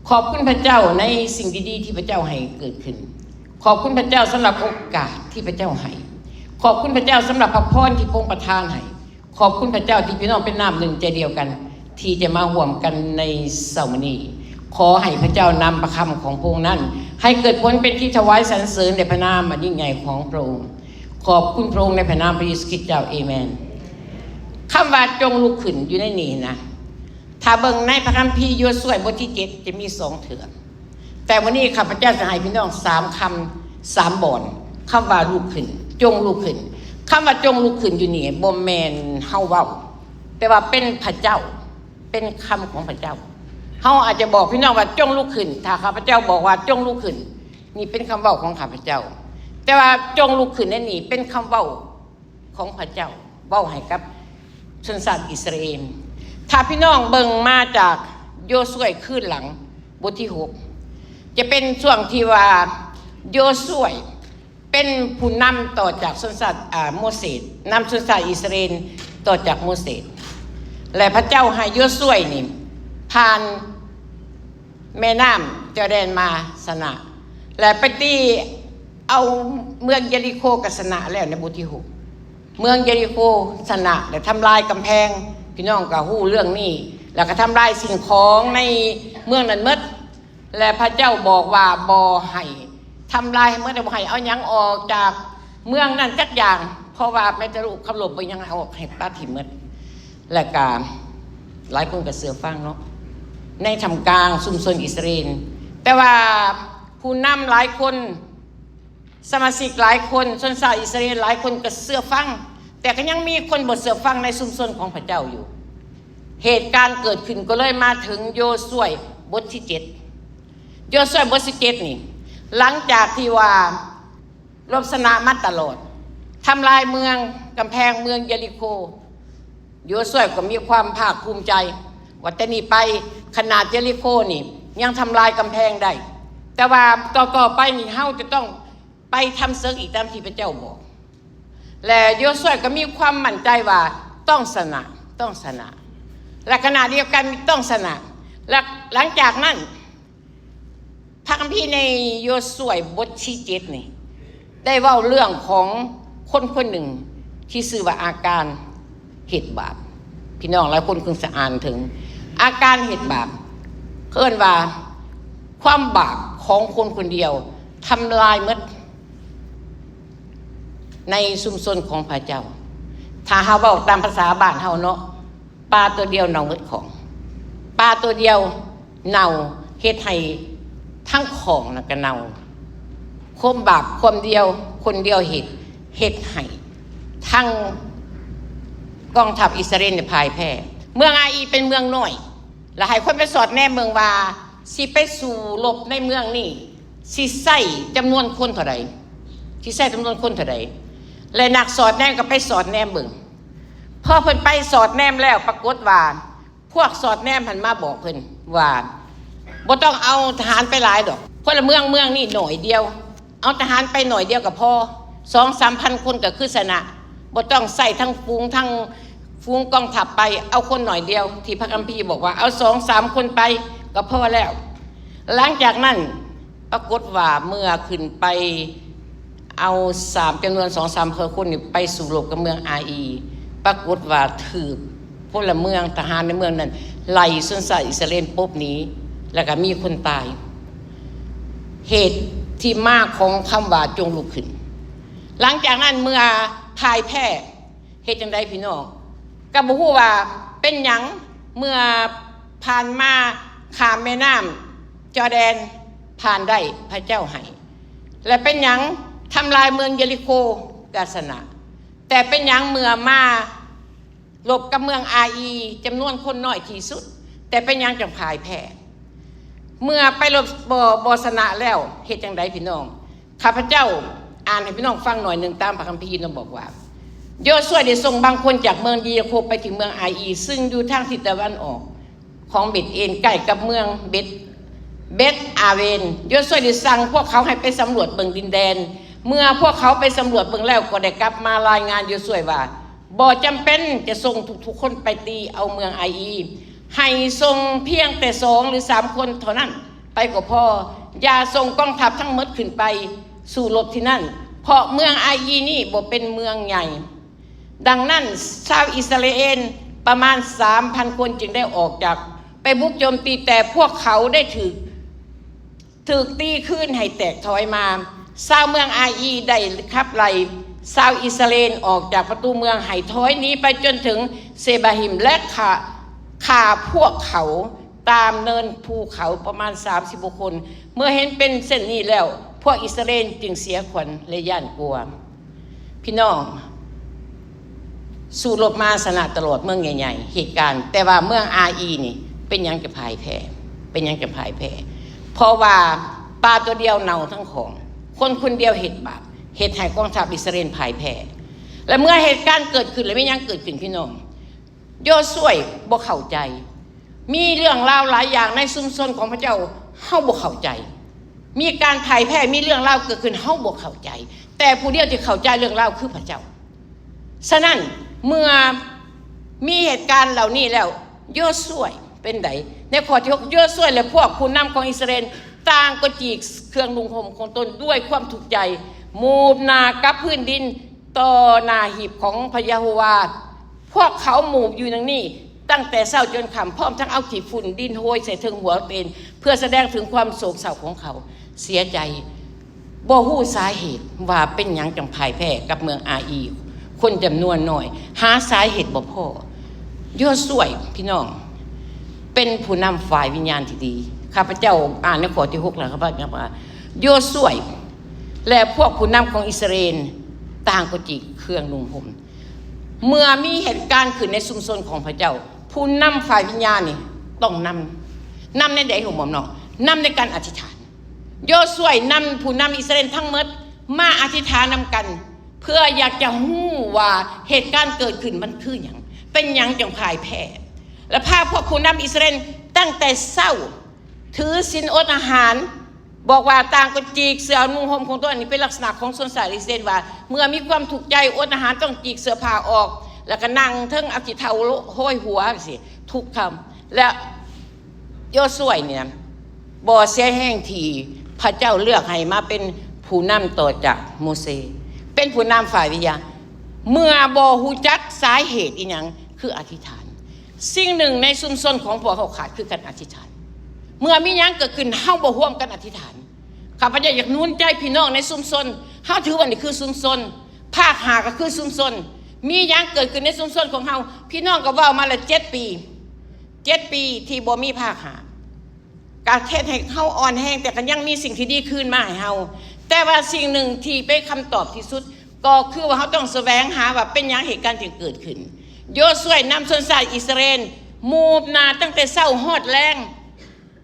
ຂອບຄຸນພະເຈົ້າໃນສິ່ງດີໆທີ່ພະເຈົ້າໃຫ້ເກີດຂຶ້ນ. ຂອບຄຸນພະເຈົ້າສຳລັບໂອກາດທີ່ພະເຈົ້າໃຫ້. ຂອບຄຸນພະເຈົ້າສຳລັບພະພອນທີ່ພະອົງປະທານໃຫ້. ຂອບຄຸນພະເຈົ້າທີ່ພີ່ນ້ອງເປັນນ້ຳໜຶ່ງໃຈດຽວກັນ ທີ່ຈະມາຮ່ວມກັນໃນເຊົ້າມື້ນີ້. ຂໍໃຫ້ພະເຈົ້ານຳພະຄຳຂອງພະອົງນັ້ນ ໃຫ້ເກີດຜົນເປັນທີ່ຖວາຍສັນເສີນແດ່ພະນາມອັນຍິ່ງໃຫຍ່ຂອງພະອົງ. ຂອບຄຸນພະອົງໃນພະນາມພະເຢຊູຄຣິດເຈົ້າ. ເອເມນ. ຄຳວ່າຈົ່ງລຸກຂຶ້ນຢູ່ໃນນີ້ນະ ຖ້າເບິ່ງໃນພະຄຳພີໂຢຊວຍບົດທີເຈັດ ຈະມີສອງເທື່ອ. ແຕ່ມື້ນີ້ຂ້າພະເຈົ້າຈະໃຫ້ພີ່ນ້ອງສາມຄຳ ສາມບ່ອນ ຄຳວ່າລຸກຂຶ້ນ, ຈົ່ງລຸກຂຶ້ນ. ຄຳວ່າຈົ່ງລຸກຂຶ້ນຢູ່ນີ້ບໍ່ແມ່ນເຮົາເວົ້າ, ແຕ່ວ່າເປັນພະເຈົ້າ, ເປັນຄຳຂອງພະເຈົ້າ. ເຮົາອາດຈະບອກພີ່ນ້ອງວ່າ ຈົ່ງລຸກຂຶ້ນ. ຖ້າຂ້າພະເຈົ້າບອກວ່າ ຈົ່ງລຸກຂຶ້ນ, ນີ້ເປັນຄຳເວົ້າຂອງຂ້າພະເຈົ້າ. ແຕ່ວ່າຈົ່ງລຸກຂຶ້ນໃນນີ້ເປັນຄຳເວົ້າ ຂອງພະເຈົ້າເວົ້າໃຫ້ກັບຊົນຊາດອິດສະຣາເອນ. ຖ້າພີ່ນ້ອງເບິ່ງມາຈາກໂຢຊວຍຄືນຫຼັງ ບົດທີຫົກ ຈະເປັນຊ່ວງທີ່ວ່າໂຢຊວຍເປັນຜູ້ນຳຕໍ່ຈາກຊົນຊາດ ອາ ໂມເສດ, ນຳຊົນຊາດອິດສະຣາເອນຕໍ່ຈາກໂມເສດ ແລະ ພະເຈົ້າໃຫ້ໂຢຊວຍນີ້ຜ່ານ ແມ່ນ້ຳຈໍແດນມາຊະນະ ແລະ ໄປຕີເອົາເມືອງເຢລິໂຄກໍຊະນະແລ້ວໃນບົດທີຫົກ. ເມືອງເຢລິໂຄຊະນະ ແລະ ທຳລາຍກຳແພງ, ພີ່ນ້ອງກໍຮູ້ເລື່ອງນີ້, ແລ້ວກໍທຳລາຍສິ່ງຂອງໃນເມືອງນັ້ນໝົດ ແລະ ພະເຈົ້າບອກວ່າບໍ່ໃຫ້ທຳລາຍໃຫ້ໝົດ, ແລະ ບໍ່ໃຫ້ເອົາຫຍັງອອກຈາກເມືອງນັ້ນຈັກຢ່າງ, ເພາະວ່າແມ້ແຕ່ລູກເຄົາລົບບໍ່ຍັງເອົາອອກ, ໃຫ້ປະຖິ້ມໝົດ. ແລະກະຫຼາຍຄົນກໍເຊື່ອຟັງເນາະ ໃນທ່າມກາງຊຸມຊົນອິດສະຣາເອນ. ແຕ່ວ່າຜູ້ນຳຫຼາຍຄົນ, ສະມາຊິກຫຼາຍຄົນ, ຊົນຊາດອິດສະຣາເອນຫຼາຍຄົນກໍເຊື່ອຟັງ, ແຕ່ກໍຍັງມີຄົນບໍ່ເຊື່ອຟັງໃນຊຸມຊົນຂອງພະເຈົ້າຢູ່. ເຫດການເກີດຂຶ້ນກໍເລີຍມາເຖິງໂຢຊວຍບົດທີເຈັດ. ໂຢຊວຍບົດທີເຈັດນີ້ ຫຼັງຈາກທີ່ວ່າ ລົບຊະນະມາຕະຫຼອດ, ທຳລາຍເມືອງ, ກຳແພງເມືອງເຢລິໂຄ, ໂຢຊວຍກໍມີຄວາມພາກພູມໃຈວ່າ ແຕ່ນີ້ໄປຂະໜາດເຢລິໂຄນີ້ຍັງທຳລາຍກຳແພງໄດ້, ແຕ່ວ່າຕໍ່ໆໄປນີ້ເຮົາຈະຕ້ອງໄປທຳເສິກອີກຕາມທີ່ພະເຈົ້າບອກ. ແລະ ໂຢຊວຍກໍມີຄວາມໝັ້ນໃຈວ່າຕ້ອງຊະນະ, ຕ້ອງຊະນະ, ແລະ ຂະນະດຽວກັນຕ້ອງຊະນະ. ແລະ ຫຼັງຈາກນັ້ນ ພະຄຳພີໃນໂຢຊວຍບົດທີເຈັດນີ້ ໄດ້ເວົ້າເລື່ອງຂອງຄົນຄົນໜຶ່ງທີ່ຊື່ວ່າອາການເຮັດບາບ. ພີ່ນ້ອງຫຼາຍຄົນຄົງຈະອ່ານເຖິງອາການເຮັດບາບ, ເອີ້ນວ່າຄວາມບາບຂອງຄົນຄົນດຽວທຳລາຍໝົດໃນຊຸມຊົນຂອງພະເຈົ້າ. ຖ້າເຮົາເວົ້າຕາມພາສາບ້ານເຮົາເນາະ, ປາຕົວດຽວເນົ່າໝົດຂອງ. ປາຕົວດຽວເນົ່າ ເຮັດໃຫ້ທັງຂອງນັ້ນກະເນົ່າ. ຄວາມບາບຄວາມດຽວ ຄົນດຽວເຮັດ ເຮັດໃຫ້ທັງກອງທັບອິດສະຣາເອນນີ້ພ່າຍແພ້. ເມືອງອາອີເປັນເມືອງນ້ອຍ ແລະ ໃຫ້ຄົນໄປສອດແນມເບິ່ງວ່າ ຊິໄປສູ້ລົບໃນເມືອງນີ້ ຊິໃຊ້ຈຳນວນຄົນເທົ່າໃດ? ຊິໃຊ້ຈຳນວນຄົນເທົ່າໃດ? ແລະ ນັກສອດແນມກໍໄປສອດແນມເບິ່ງ. ພໍເພິ່ນໄປສອດແນມແລ້ວ ປາກົດວ່າ ພວກສອດແນມຫັ້ນມາບອກເພິ່ນວ່າ ບໍ່ຕ້ອງເອົາທະຫານໄປຫຼາຍດອກ, ພົນລະເມືອງເມືອງນີ້ໜ້ອຍດຽວ, ເອົາທະຫານໄປໜ້ອຍດຽວກໍພໍ, ສອງສາມພັນຄົນກໍຄືຊະນະ, ບໍ່ຕ້ອງໃຊ້ທັງຝູງ ທັງຝູງກອງທັບໄປ, ເອົາຄົນໜ້ອຍດຽວ ທີ່ພະຄຳພີບອກວ່າ ເອົາສອງສາມຄົນໄປກໍພໍແລ້ວ. ຫຼັງຈາກນັ້ນ ປາກົດວ່າເມື່ອຂຶ້ນໄປເອົາສາມ ຈຳນວນສອງສາມຮ້ອຍຄົນນີ້ໄປສູ້ລົບກັບເມືອງອາອີ, ປາກົດວ່າຖືກພົນລະເມືອງ ທະຫານໃນເມືອງນັ້ນໄລ່ຊົນຊາດອິດສະຣາເອນປົບໜີ ແລ້ວກະມີຄົນຕາຍ. ເຫດທີ່ມາຂອງຄຳວ່າ ຈົ່ງລຸກຂຶ້ນ. ຫຼັງຈາກນັ້ນເມື່ອພ່າຍແພ້ ເຮັດຈັ່ງໃດພີ່ນ້ອງ? ກໍບໍ່ຮູ້ວ່າເປັນຫຍັງ ເມື່ອຜ່ານມາຂ້າມແມ່ນ້ຳຈໍແດນຜ່ານໄດ້ ພະເຈົ້າໃຫ້ ແລະ ເປັນຫຍັງທຳລາຍເມືອງເຢລິໂຄກໍຊະນະ, ແຕ່ເປັນຫຍັງເມື່ອມາລົບກັບເມືອງອາອີ ຈຳນວນຄົນນ້ອຍທີ່ສຸດ ແຕ່ເປັນຫຍັງຈັ່ງພ່າຍແພ້? ເມື່ອໄປລົບບໍ່ ບໍ່ຊະນະແລ້ວ ເຮັດຈັ່ງໃດພີ່ນ້ອງ? ຂ້າພະເຈົ້າອ່ານໃຫ້ພີ່ນ້ອງຟັງໜ້ອຍໜຶ່ງຕາມພະຄຳພີນະ ບອກວ່າ ໂຢຊວຍໄດ້ສົ່ງບາງຄົນຈາກເມືອງເຢລິໂຄໄປເຖິງເມືອງອາອີ ຊຶ່ງຢູ່ທາງທິດຕາເວັນອອກຂອງເບັດເອນ ໃກ້ກັບເມືອງເບັດ ເບັດອາເວນ. ໂຢຊວຍໄດ້ສັ່ງພວກເຂົາໃຫ້ໄປສຳຫຼວດເບິ່ງດິນແດນ. ເມື່ອພວກເຂົາໄປສຳຫຼວດເບິ່ງແລ້ວ ກໍໄດ້ກັບມາລາຍງານໂຢຊວຍວ່າ ບໍ່ຈຳເປັນຈະສົ່ງທຸກໆຄົນໄປຕີເອົາເມືອງອາອີ, ໃຫ້ສົ່ງພຽງແຕ່ສອງຫຼືສາມຄົນເທົ່ານັ້ນ ໄປກໍພໍ, ຢ່າສົ່ງກອງທັບທັງໝົດຂຶ້ນໄປສູ້ລົບທີ່ນັ້ນ, ເພາະເມືອງອາອີນີ້ບໍ່ເປັນເມືອງໃຫຍ່. ດັ່ງນັ້ນ, ຊາວອິດສະຣາເອນປະມານສາມພັນຄົນຈຶ່ງໄດ້ອອກຈາກໄປບຸກໂຈມຕີ, ແຕ່ພວກເຂົາໄດ້ຖືກ ຖືກຕີຄືນໃຫ້ແຕກຖອຍມາ. ຊາວເມືອງອາອີໄດ້ຂັບໄລ່ຊາວອິດສະຣາເອນອອກຈາກປະຕູເມືອງໃຫ້ຖອຍໜີໄປຈົນເຖິງເຊບາຮິມ ແລະ ຂ້າ ຂ້າພວກເຂົາຕາມເນີນພູເຂົາປະມານສາມສິບກວ່າຄົນ. ເມື່ອເຫັນເປັນເຊັ່ນນີ້ແລ້ວ, ພວກອິດສະຣາເອນຈຶ່ງເສຍຂວັນ ແລະ ຢ້ານກົວ. ພີ່ນ້ອງ, ສູ້ລົບມາຊະນະຕະຫຼອດເມືອງໃຫຍ່ໆ ເຫດການ, ແຕ່ວ່າເມືອງອາອີນີ້ເປັນຫຍັງຈະພ່າຍແພ້? ເປັນຫຍັງຈະພ່າຍແພ້? ເພາະວ່າປາຕົວດຽວເນົ່າທັງຂອງ, ຄົນຄົນດຽວເຮັດບາບ, ເຮັດໃຫ້ກອງທັບອິດສະຣາເອນພ່າຍແພ້. ແລະ ເມື່ອເຫດການເກີດຂຶ້ນແລ້ວ ມີຫຍັງເກີດຂຶ້ນ ພີ່ນ້ອງ? ໂຢຊວຍບໍ່ເຂົ້າໃຈ. ມີເລື່ອງລາວຫຼາຍຢ່າງໃນຊຸມຊົນຂອງພະເຈົ້າ ເຮົາບໍ່ເຂົ້າໃຈ. ມີການພ່າຍແພ້, ມີເລື່ອງລາວເກີດຂຶ້ນ ເຮົາບໍ່ເຂົ້າໃຈ. ແຕ່ຜູ້ດຽວທີ່ເຂົ້າໃຈເລື່ອງລາວຄືພະເຈົ້າ. ສະນັ້ນ, ເມື່ອມີເຫດການເຫຼົ່ານີ້ແລ້ວ, ໂຢຊວຍເປັນໃດ? ໃນຂໍ້ທີຫົກ, ໂຢຊວຍ ແລະ ພວກຜູ້ນຳຂອງອິດສະຣາເອນຕ່າງກໍຈີກເຄື່ອງນຸ່ງຫົ່ມຂອງຕົນດ້ວຍຄວາມທຸກໃຈ, ໝູບໜ້າກັບພື້ນດິນຕໍ່ໜ້າຮີບຂອງພະຢາໂຮວາ. ພວກເຂົາໝູບຢູ່ຢ່າງນີ້ຕັ້ງແຕ່ເຊົ້າຈົນຄ່ຳ, ພ້ອມທັງເອົາຂີ້ຝຸ່ນດິນໂຮຍໃສ່ເທິງຫົວຕົນເອງ ເພື່ອສະແດງເຖິງຄວາມໂສກເສົ້າຂອງເຂົາ. ເສຍໃຈ, ບໍ່ຮູ້ສາເຫດວ່າເປັນຫຍັງຈັ່ງພ່າຍແພ້ກັບເມືອງອາອີ, ຄົນຈຳນວນໜ້ອຍ, ຫາສາເຫດບໍ່ພໍ. ໂຢຊວຍ, ພີ່ນ້ອງ, ເປັນຜູ້ນຳຝ່າຍວິນຍານທີ່ດີ. ຂ້າພະເຈົ້າອ່ານໃນຂໍ້ທີຫົກແລ້ວ, ຂ້າພະເຈົ້າວ່າ ໂຢຊວຍ ແລະ ພວກຜູ້ນຳຂອງອິດສະຣາເອນຕ່າງກໍຈີກເຄື່ອງນຸ່ງຫົ່ມ. ເມື່ອມີເຫດການຂຶ້ນໃນຊຸມຊົນຂອງພະເຈົ້າ, ຜູ້ນຳຝ່າຍວິນຍານນີ້ຕ້ອງນຳ. ນຳໃນໃດ ຮູ້ບໍ່ນ້ອງ? ນຳໃນການອະທິຖານ. ໂຢຊວຍນຳຜູ້ນຳອິດສະຣາເອນທັງໝົດມາອະທິຖານນຳກັນ, ເພື່ອຢາກຈະຮູ້ວ່າເຫດການເກີດຂຶ້ນມັນຄືຫຍັງ, ເປັນຫຍັງຈັ່ງພ່າຍແພ້. ແລະ ພາພວກຜູ້ນຳອິດສະຣາເອນຕັ້ງແຕ່ເຊົ້າ ຖືສິນອົດອາຫານ, ບອກວ່າຕ່າງກໍຈີກເສື້ອນຸ່ງຫົ່ມຂອງຕົນ. ອັນນີ້ເປັນລັກສະນະຂອງຊົນຊາດອິດສະຣາເອນ ວ່າເມື່ອມີຄວາມທຸກໃຈ ອົດອາຫານຕ້ອງຈີກເສື້ອຜ້າອອກ ແລ້ວກໍນັ່ງເທິງເອົາຂີ້ເຖົ້າໂຮຍຫົວຈັ່ງຊີ້ ທຸກຄ່ຳ. ແລະ ໂຢຊວຍນີ້ນະ ບໍ່ເສຍແຮງທີ່ພະເຈົ້າເລືອກໃຫ້ມາເປັນຜູ້ນຳຕໍ່ຈາກໂມເຊ, ເປັນຜູ້ນຳຝ່າຍວິນຍານ. ເມື່ອບໍ່ຮູ້ຈັກສາເຫດອີ່ຫຍັງ ຄືອະທິຖານ. ສິ່ງໜຶ່ງໃນຊຸມຊົນຂອງພວກເຮົາຂາດ ຄືການອະທິຖານ. ເມື່ອມີຫຍັງເກີດຂຶ້ນ ເຮົາບໍ່ຮ່ວມກັນອະທິຖານ. ຂ້າພະເຈົ້າຢາກໜູນໃຈພີ່ນ້ອງໃນຊຸມຊົນ, ເຮົາຖືວ່ານີ້ຄືຊຸມຊົນ, ພາກຫ້າກໍຄືຊຸມຊົນ. ມີຫຍັງເກີດຂຶ້ນໃນຊຸມຊົນຂອງເຮົາ, ພີ່ນ້ອງກໍເວົ້າມາແລ້ວ ເຈັດປີ, ເຈັດປີທີ່ບໍ່ມີພາກຫ້າ ກະເຮັດໃຫ້ເຮົາອ່ອນແຮງ, ແຕ່ກໍຍັງມີສິ່ງທີ່ດີຄືນມາໃຫ້ເຮົາ. ແຕ່ວ່າສິ່ງໜຶ່ງທີ່ເປັນຄຳຕອບທີ່ສຸດ ກໍຄືວ່າເຮົາຕ້ອງສະແຫວງຫາວ່າເປັນຫຍັງເຫດການຈຶ່ງເກີດຂຶ້ນ. ໂຢຊວຍນຳຊົນຊາດອິດສະຣາເອນໝູບໜ້າຕັ້ງແຕ່ເຊົ້າຮອດແລງ,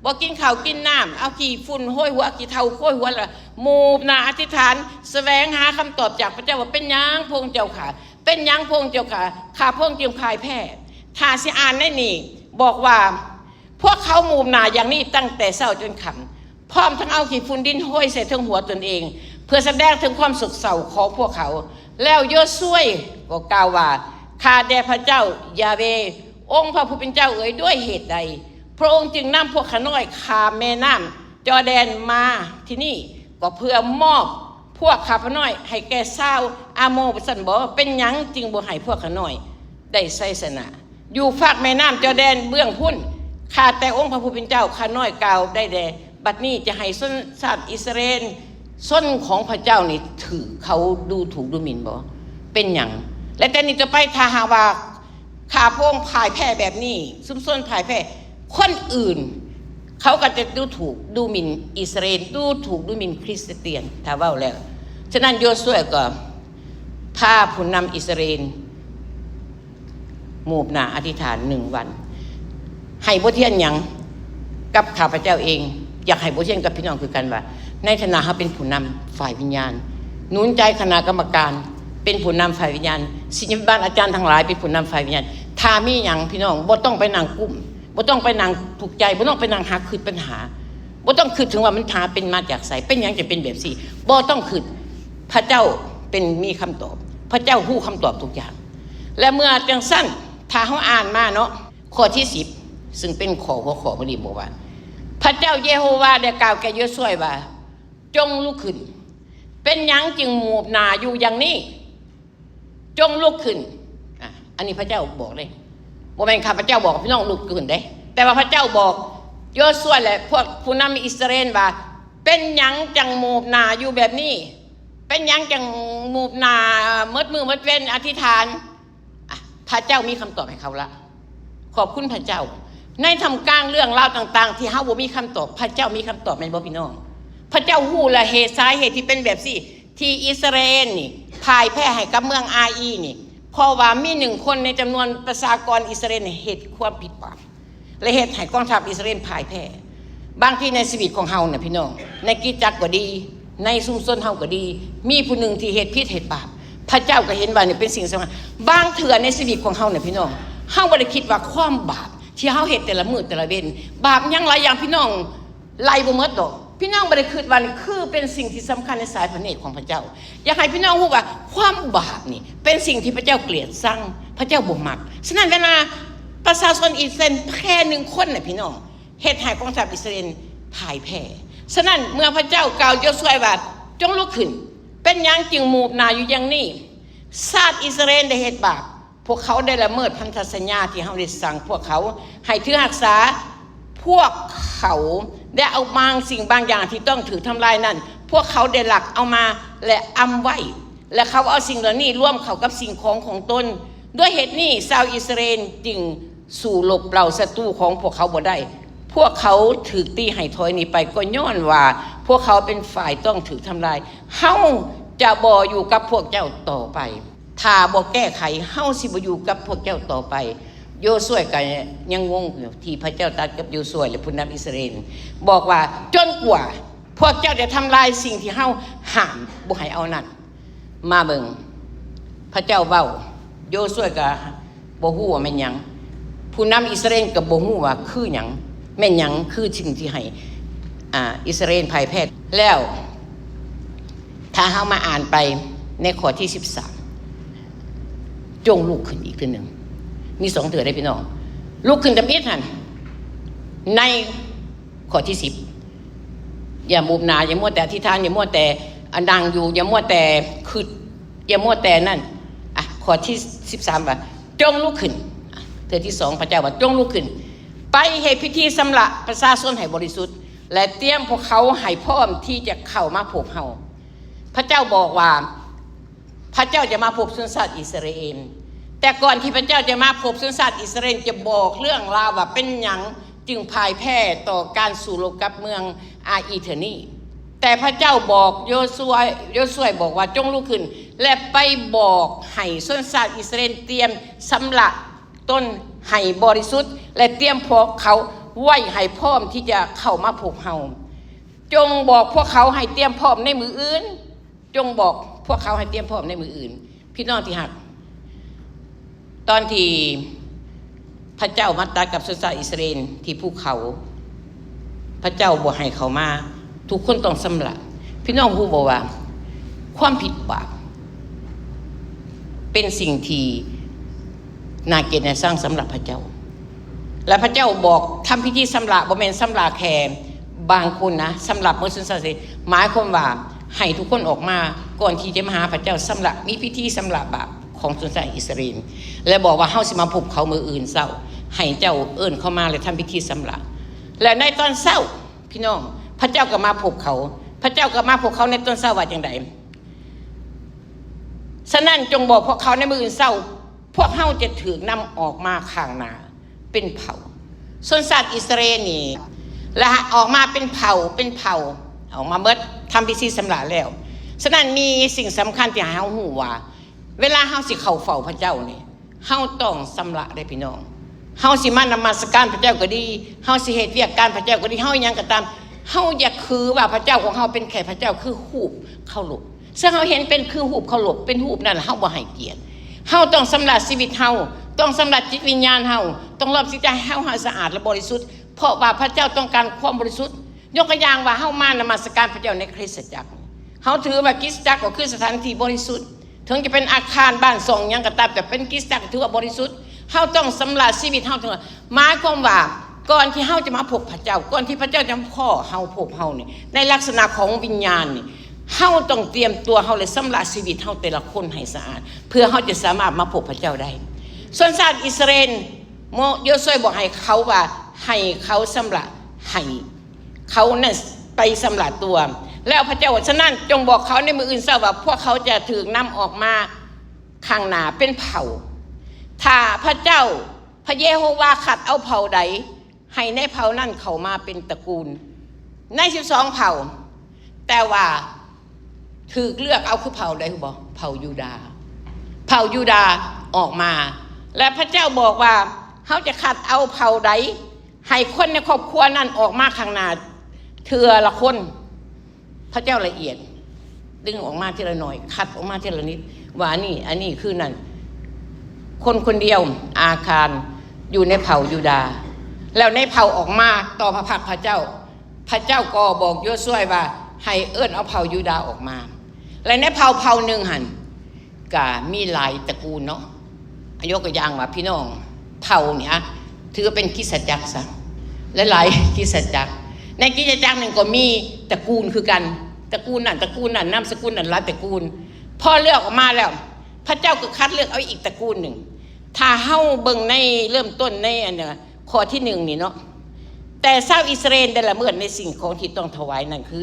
ບໍ່ກິນເຂົ້າກິນນ້ຳ, ເອົາຂີ້ຝຸ່ນໂຮຍຫົວ, ຂີ້ເຖົ້າໂຮຍຫົວ, ແລ້ວໝູບໜ້າອະທິຖານ, ສະແຫວງຫາຄຳຕອບຈາກພະເຈົ້າວ່າ ເປັນຫຍັງພະອົງເຈົ້າຂ້າ, ເປັນຫຍັງພະອົງເຈົ້າຂ້າ, ຂ້າພະອົງຈຶ່ງພ່າຍແພ້. ຖ້າຊິອ່ານໃນນີ້ ບອກວ່າ ພວກເຂົາໝູບໜ້າຢ່າງນີ້ຕັ້ງແຕ່ເຊົ້າຈົນຄ່ຳ, ພ້ອມທັງເອົາຂີ້ຝຸ່ນດິນໂຮຍໃສ່ເທິງຫົວຕົນເອງ, ເພື່ອສະແດງເຖິງຄວາມໂສກເສົ້າຂອງພວກເຂົາ. ແລ້ວໂຢຊວຍກໍກ່າວວ່າ, ຂ້າແດ່ພະເຈົ້າຢາເວ, ອົງພະຜູ້ເປັນເຈົ້າເອີຍ, ດ້ວຍເຫດໃດພະອົງຈຶ່ງນຳພວກຂ້ານ້ອຍຂ້າມແມ່ນ້ຳຈໍແດນມາທີ່ນີ້? ກໍເພື່ອມອບພວກຂ້າພະນ້ອຍໃຫ້ແກ່ຊາວອາໂມຊັ້ນບໍ? ເປັນຫຍັງຈຶ່ງບໍ່ໃຫ້ພວກຂ້ານ້ອຍໄດ້ໄຊຊະນະ? ຢູ່ຟາກແມ່ນ້ຳຈໍແດນເບື້ອງພຸ້ນ, ຂ້າແຕ່ອົງພະຜູ້ເປັນເຈົ້າ, ຂ້ານ້ອຍກ່າວໄດ້ແດ່. ບັດນີ້ຈະໃຫ້ຊົນຊາດອິດສະຣາເອນ, ຊົນຂອງພະເຈົ້ານີ້ ຖືກເຂົາດູຖູກດູໝິ່ນບໍ? ເປັນຫຍັງ? ແລະ ແຕ່ນີ້ຕໍ່ໄປ, ຖ້າຫາກວ່າຂ້າພະອົງພ່າຍແພ້ແບບນີ້, ຊຸມຊົນພ່າຍແພ້, ຄົນອື່ນເຂົາກໍຈະດູຖູກດູໝິ່ນອິດສະຣາເອນ, ດູຖູກດູໝິ່ນຄຣິສຕຽນ, ຖ້າເວົ້າແລ້ວ. ສະນັ້ນ ໂຢຊວຍກໍພາຜູ້ນຳອິດສະຣາເອນ ໝູບໜ້າອະທິຖານໜຶ່ງວັນ. ໃຫ້ບົດຮຽນຫຍັງກັບຂ້າພະເຈົ້າເອງ? ຢາກໃຫ້ບົດຮຽນກັບພີ່ນ້ອງຄືກັນວ່າ ໃນຖານະເຮົາເປັນຜູ້ນຳຝ່າຍວິນຍານ, ໜູນໃຈຄະນະກຳມະການເປັນຜູ້ນຳຝ່າຍວິນຍານ, ສິດຍາພິບານອາຈານທັງຫຼາຍເປັນຜູ້ນຳຝ່າຍວິນຍານ. ຖ້າມີຫຍັງ ພີ່ນ້ອງບໍ່ຕ້ອງໄປນັ່ງກຸ້ມ, ບໍ່ຕ້ອງໄປນັ່ງທຸກໃຈ, ບໍ່ຕ້ອງໄປນັ່ງຫາຄຶດບັນຫາ, ບໍ່ຕ້ອງຄຶດເຖິງວ່າມັນຫາເປັນມາຈາກໃສ, ເປັນຫຍັງຈະເປັນແບບຊີ້, ບໍ່ຕ້ອງຄຶດ. ພະເຈົ້າເປັນມີຄຳຕອບ, ພະເຈົ້າຮູ້ຄຳຕອບທຸກຢ່າງ. ແລະ ເມື່ອຈັ່ງຊັ້ນ, ຖ້າເຮົາອ່ານມາເນາະ, ຂໍ້ທີສິບ ຊຶ່ງເປັນຂໍ້ຫົວຂໍ້ມື້ນີ້ ບອກວ່າ ພະເຈົ້າເຢໂຮວາໄດ້ກ່າວແກ່ໂຢຊວຍວ່າ, ຈົ່ງລຸກຂຶ້ນ. ເປັນຫຍັງຈຶ່ງໜູບໜ້າຢູ່ຢ່າງນີ້? ຈົ່ງລຸກຂຶ້ນ. ອາ ອັນນີ້ພະເຈົ້າບອກເດ້. ບໍ່ແມ່ນຂ້າພະເຈົ້າບອກໃຫ້ພີ່ນ້ອງລຸກຂຶ້ນເດ້. ແຕ່ວ່າພະເຈົ້າບອກໂຢຊວຍ ແລະ ພວກຜູ້ນຳອິດສະຣາເອນວ່າ, ເປັນຫຍັງຈັ່ງໜູບໜ້າຢູ່ແບບນີ້? ເປັນຫຍັງຈັ່ງໜູບໜ້າໝົດມື້ໝົດເວັນອະທິຖານ? ອາ ພະເຈົ້າມີຄຳຕອບໃຫ້ເຂົາລະ. ຂອບຄຸນພະເຈົ້າ. ໃນທ່າມກາງເລື່ອງລາວຕ່າງໆ ທີ່ເຮົາບໍ່ມີຄຳຕອບ, ພະເຈົ້າມີຄຳຕອບແມ່ນບໍ່ພີ່ນ້ອງ? ພະເຈົ້າຮູ້ລະເຫດສາເຫດທີ່ເປັນແບບຊີ້ ທີ່ອິດສະຣາເອນນີ້ພ່າຍແພ້ໃຫ້ກັບເມືອງອາອີນີ້ ເພາະວ່າມີໜຶ່ງຄົນໃນຈຳນວນປະຊາກອນອິດສະຣາເອນເຮັດຄວາມຜິດບາບ ແລະ ເຮັດໃຫ້ກອງທັບອິດສະຣາເອນພ່າຍແພ້. ບາງທີໃນຊີວິດຂອງເຮົານະພີ່ນ້ອງ, ໃນກິດຈັກກໍດີ, ໃນຊຸມຊົນເຮົາກໍດີ, ມີຜູ້ໜຶ່ງທີ່ເຮັດຜິດເຮັດບາບ, ພະເຈົ້າກໍເຫັນວ່ານີ້ເປັນສິ່ງສຳຄັນ. ບາງເທື່ອໃນຊີວິດຂອງເຮົານະພີ່ນ້ອງ, ເຮົາບໍ່ໄດ້ຄິດວ່າຄວາມບາບທີ່ເຮົາເຮັດແຕ່ລະມື້ແຕ່ລະເວັນ, ບາບຫຍັງຫຼາຍຢ່າງ ພີ່ນ້ອງ ໄລ່ບໍ່ໝົດດອກ. ພີ່ນ້ອງບໍ່ໄດ້ຄິດວ່ານີ້ຄືເປັນສິ່ງທີ່ສຳຄັນໃນສາຍພະເນດຂອງພະເຈົ້າ. ຢາກໃຫ້ພີ່ນ້ອງຮູ້ວ່າຄວາມບາບນີ້ເປັນສິ່ງທີ່ພະເຈົ້າເກລີຍດຊັງ, ພະເຈົ້າບໍ່ມັກ. ສະນັ້ນເວລາປະຊາຊົນອິດສະຣາເອນແຄ່ໜຶ່ງຄົນນະພີ່ນ້ອງ ເຮັດໃຫ້ກອງທັບອິດສະຣາເອນພ່າຍແພ້. ສະນັ້ນເມື່ອພະເຈົ້າກ່າວໂຢຊວຍວ່າ, ຈົ່ງລຸກຂຶ້ນ. ເປັນຫຍັງຈຶ່ງໜູບໜ້າຢູ່ຢ່າງນີ້? ຊາດອິດສະຣາເອນໄດ້ເຮັດບາບ. ພວກເຂົາໄດ້ລະເມີດພັນທະສັນຍາທີ່ເຮົາໄດ້ສັ່ງພວກເຂົາໃຫ້ຖືຮັກສາ. ພວກເຂົາໄດ້ເອົາບາງສິ່ງບາງຢ່າງທີ່ຕ້ອງຖືກທຳລາຍນັ້ນ, ພວກເຂົາໄດ້ລັກເອົາມາ ແລະ ອຳໄວ້, ແລະ ເຂົາເອົາສິ່ງເຫຼົ່ານີ້ລວມເຂົ້າກັບສິ່ງຂອງຂອງຕົນ. ດ້ວຍເຫດນີ້ ຊາວອິດສະຣາເອນຈຶ່ງສູ້ລົບເຫຼົ່າສັດຕູຂອງພວກເຂົາບໍ່ໄດ້. ພວກເຂົາຖືກຕີໃຫ້ຖອຍໜີໄປ ກໍຍ້ອນວ່າພວກເຂົາເປັນຝ່າຍຕ້ອງຖືກທຳລາຍ. ເຮົາຈະບໍ່ຢູ່ກັບພວກເຈົ້າຕໍ່ໄປ. ຖ້າບໍ່ແກ້ໄຂ, ເຮົາຊິບໍ່ຢູ່ກັບພວກເຈົ້າຕໍ່ໄປ. ໂຢຊວຍກໍຍັງງົງຢູ່ທີ່ພະເຈົ້າຕັດກັບໂຢຊວຍ ແລະ ຜູ້ນຳອິດສະເອນ ບອກວ່າ, ຈົນກວ່າພວກເຈົ້າຈະທຳລາຍສິ່ງທີ່ເຮົາຫ້າມບໍ່ໃຫ້ເອົານັ້ນ. ມາເບິ່ງ, ພະເຈົ້າເວົ້າ, ໂຢຊວຍກໍບໍ່ຮູ້ວ່າແມ່ນຫຍັງ. ຜູ້ນຳອິດສະເອນກໍບໍ່ຮູ້ວ່າຄືຫຍັງ, ແມ່ນຫຍັງຄືສິ່ງທີ່ໃຫ້ ອາ ອິດສະເອນພ່າຍແພ້. ແລ້ວ ຖ້າເຮົາມາອ່ານໄປໃນຂໍ້ທີສິບສາມ, ຈົ່ງລຸກຂຶ້ນອີກເທື່ອໜຶ່ງ. ມີສອງເທື່ອເດ້ພີ່ນ້ອງ. ລຸກຂຶ້ນທຳອິດຫັ້ນ ໃນຂໍ້ທີສິບ, ຢ່າໜູບໜ້າ, ຢ່າມົວແຕ່ອະທິຖານ, ຢ່າມົວແຕ່ ອາ ນັ່ງຢູ່, ຢ່າມົວແຕ່ຄິດ, ຢ່າມົວແຕ່ນັ້ນ. ອາ ຂໍ້ທີສິບສາມວ່າ, ຈົ່ງລຸກຂຶ້ນ. ອາ ເທື່ອທີສອງ ພະເຈົ້າວ່າ, ຈົ່ງລຸກຂຶ້ນ, ໄປເຮັດພິທີຊຳລະປະຊາຊົນໃຫ້ບໍລິສຸດ ແລະ ຕຽມພວກເຂົາໃຫ້ພ້ອມທີ່ຈະເຂົ້າມາພົບເຮົາ. ພະເຈົ້າບອກວ່າ ພະເຈົ້າຈະມາພົບຊົນຊາດອິດສະຣາເອນ. ແຕ່ກ່ອນທີ່ພະເຈົ້າຈະມາພົບຊົນຊາດອິດສະຣາເອນ, ຈະບອກເລື່ອງລາວວ່າເປັນຫຍັງຈຶ່ງພ່າຍແພ້ຕໍ່ການສູ້ລົບກັບເມືອງອາອີເທື່ອນີ້. ແຕ່ພະເຈົ້າບອກໂຢຊວຍ, ໂຢຊວຍບອກວ່າ, ຈົ່ງລຸກຂຶ້ນ ແລະ ໄປບອກໃຫ້ຊົນຊາດອິດສະຣາເອນຕຽມຊຳລະ ຕົນໃຫ້ບໍລິສຸດ ແລະ ຕຽມພວກເຂົາໄວ້ໃຫ້ພ້ອມທີ່ຈະເຂົ້າມາພົບເຮົາ. ຈົ່ງບອກພວກເຂົາໃຫ້ຕຽມພ້ອມໃນມື້ອື່ນ. ຈົ່ງບອກພວກເຂົາໃຫ້ຕຽມພ້ອມໃນມື້ອື່ນ. ພີ່ນ້ອງທີ່ຮັກ, ຕອນທີ່ພະເຈົ້າມາຕັດກັບຊົນຊາດອິດສະຣາເອນທີ່ພູເຂົາ, ພະເຈົ້າບໍ່ໃຫ້ເຂົາມາ. ທຸກຄົນຕ້ອງຊຳລະ. ພີ່ນ້ອງຮູ້ບໍ່ວ່າຄວາມຜິດບາບເປັນສິ່ງທີ່ໜ້າເກລີຍດໜ້າຊັງສຳລັບພະເຈົ້າ? ແລະ ພະເຈົ້າບອກທຳພິທີຊຳລະ, ບໍ່ແມ່ນຊຳລະແຄ່ບາງຄົນນະ, ຊຳລະໝົດຊົນຊາດອິດສະຣາເອນ. ໝາຍຄວາມວ່າໃຫ້ທຸກຄົນອອກມາກ່ອນທີ່ຈະມາຫາພະເຈົ້າ, ຊຳລະ, ມີພິທີຊຳລະບາບຂອງຊົນຊາດອິດສະຣາເອນ ແລະ ບອກວ່າເຮົາຊິມາພົບເຂົາມື້ອື່ນເຊົ້າ, ໃຫ້ເຈົ້າເອີ້ນເຂົາມາ ແລະ ທຳພິທີຊຳລະ. ແລະ ໃນຕອນເຊົ້າ ພີ່ນ້ອງ, ພະເຈົ້າກໍມາພົບເຂົາ. ພະເຈົ້າກໍມາພົບເຂົາໃນຕອນເຊົ້າວ່າຈັ່ງໃດ? ສະນັ້ນ ຈົ່ງບອກພວກເຂົາໃນມື້ອື່ນເຊົ້າ, ພວກເຮົາຈະຖືກນຳອອກມາຂ້າງໜ້າເປັນເຜົ່າ. ຊົນຊາດອິດສະຣາເອນນີ້ ລະອອກມາເປັນເຜົ່າ, ເປັນເຜົ່າ, ອອກມາເໝິດ, ທຳພິທີຊຳລະແລ້ວ. ສະນັ້ນ ມີສິ່ງສຳຄັນທີ່ໃຫ້ເຮົາຮູ້ວ່າ ເວລາເຮົາຊິເຂົ້າເຝົ້າພະເຈົ້ານີ້ ເຮົາຕ້ອງຊຳລະເດ້ພີ່ນ້ອງ. ເຮົາຊິມານະມັດສະການພະເຈົ້າກໍດີ, ເຮົາຊິເຮັດວຽກການພະເຈົ້າກໍດີ, ເຮົາຫຍັງກໍຕາມ, ເຮົາຢ່າຖືວ່າພະເຈົ້າຂອງເຮົາເປັນແຄ່ພະເຈົ້າຄືຮູບເຄົາລົບ. ເຊິ່ງເຮົາເຫັນເປັນຄືຮູບເຄົາລົບ, ເປັນຮູບນັ້ນເຮົາບໍ່ໃຫ້ກຽດ. ເຮົາຕ້ອງຊຳລະຊີວິດເຮົາ, ຕ້ອງຊຳລະຈິດວິນຍານເຮົາ, ຕ້ອງລອບຊິດໃຈໃຫ້ເຮົາໃຫ້ສະອາດ ແລະ ບໍລິສຸດ, ເພາະວ່າພະເຈົ້າຕ້ອງການຄວາມບໍລິສຸດ. ຍົກຕົວຢ່າງວ່າ ເຮົາມານະມັດສະການພະເຈົ້າໃນຄຣິສຕະຈັກ, ເຮົາຖືວ່າຄຣິສຕະຈັກກໍຄືສະຖານທີ່ບໍລິສຸດ. ເຖິງຈະເປັນອາຄານບ້ານຊ່ອງຫຍັງກໍຕາມ, ແຕ່ເປັນຄຣິສຕະຈັກຖືວ່າບໍລິສຸດ. ເຮົາຕ້ອງຊຳລະຊີວິດເຮົາເຖິງ, ໝາຍຄວາມວ່າ ກ່ອນທີ່ເຮົາຈະມາພົບພະເຈົ້າ, ກ່ອນທີ່ພະເຈົ້າຈະຂໍເຮົາພົບເຮົານີ້, ໃນລັກສະນະຂອງວິນຍານນີ້, ເຮົາຕ້ອງຕຽມຕົວເຮົາ ແລະ ຊຳລະຊີວິດເຮົາແຕ່ລະຄົນໃຫ້ສະອາດ, ເພື່ອເຮົາຈະສາມາດມາພົບພະເຈົ້າໄດ້. ຊົນຊາດອິດສະຣາເອນ, ໂມ-, ໂຢຊວຍບອກໃຫ້ເຂົາວ່າ ໃຫ້ເຂົາຊຳລະ, ໃຫ້ເຂົານັ້ນໄປຊຳລະຕົວ. ແລ້ວພະເຈົ້າວ່າ, ສະນັ້ນ ຈົ່ງບອກເຂົາໃນມື້ອື່ນເຊົ້າວ່າ ພວກເຂົາຈະຖືກນຳອອກມາຂ້າງໜ້າເປັນເຜົ່າ. ຖ້າພະເຈົ້າ ພະເຢໂຮວາຄັດເອົາເຜົ່າໃດ ໃຫ້ໃນເຜົ່ານັ້ນເຂົ້າມາເປັນຕະກູນໃນສິບສອງເຜົ່າ, ແຕ່ວ່າຖືກເລືອກເອົາຄືເຜົ່າໃດຮູ້ບໍ່? ເຜົ່າຢູດາ. ເຜົ່າຢູດາອອກມາ, ແລະ ພະເຈົ້າບອກວ່າ ເຮົາຈະຄັດເອົາເຜົ່າໃດ ໃຫ້ຄົນໃນຄອບຄົວນັ້ນອອກມາຂ້າງໜ້າເທື່ອລະຄົນ. ພະເຈົ້າລະອຽດ, ດຶງອອກມາທີລະໜ້ອຍ, ຄັດອອກມາທີລະນິດ, ວ່າອັນນີ້, ອັນນີ້ຄືນັ້ນ. ຄົນຄົນດຽວ, ອາການ, ຢູ່ໃນເຜົ່າຢູດາ. ແລ້ວໃນເຜົ່າອອກມາຕໍ່ພະພັກພະເຈົ້າ, ພະເຈົ້າກໍບອກໂຢຊວຍວ່າ ໃຫ້ເອີ້ນເອົາເຜົ່າຢູດາອອກມາ. ແລະ ໃນເຜົ່າເຜົ່າໜຶ່ງຫັ້ນ ກະມີຫຼາຍຕະກູນເນາະ. ອາ ຍົກຕົວຢ່າງວ່າ ພີ່ນ້ອງເຜົ່ານີ້ ອະ ຖືວ່າເປັນຄຣິສຕະຈັກຊະ, ຫຼາຍໆຄຣິສຕະຈັກ. ໃນຄຣິສຕະຈັກໜຶ່ງກໍມີຕະກູນຄືກັນ, ຕະກູນນັ້ນ ຕະກູນນັ້ນ ນາມສະກຸນນັ້ນ ຫຼາຍຕະກູນ. ພໍເລືອກອອກມາແລ້ວ ພະເຈົ້າກໍຄັດເລືອກເອົາອີກຕະກູນໜຶ່ງ. ຖ້າເຮົາເບິ່ງໃນເລີ່ມຕົ້ນໃນອັນ ຂໍ້ທີໜຶ່ງນີ້ເນາະ, ແຕ່ຊາວອິດສະຣາເອນໄດ້ລະເມີດໃນສິ່ງຂອງທີ່ຕ້ອງຖວາຍ, ນັ້ນຄື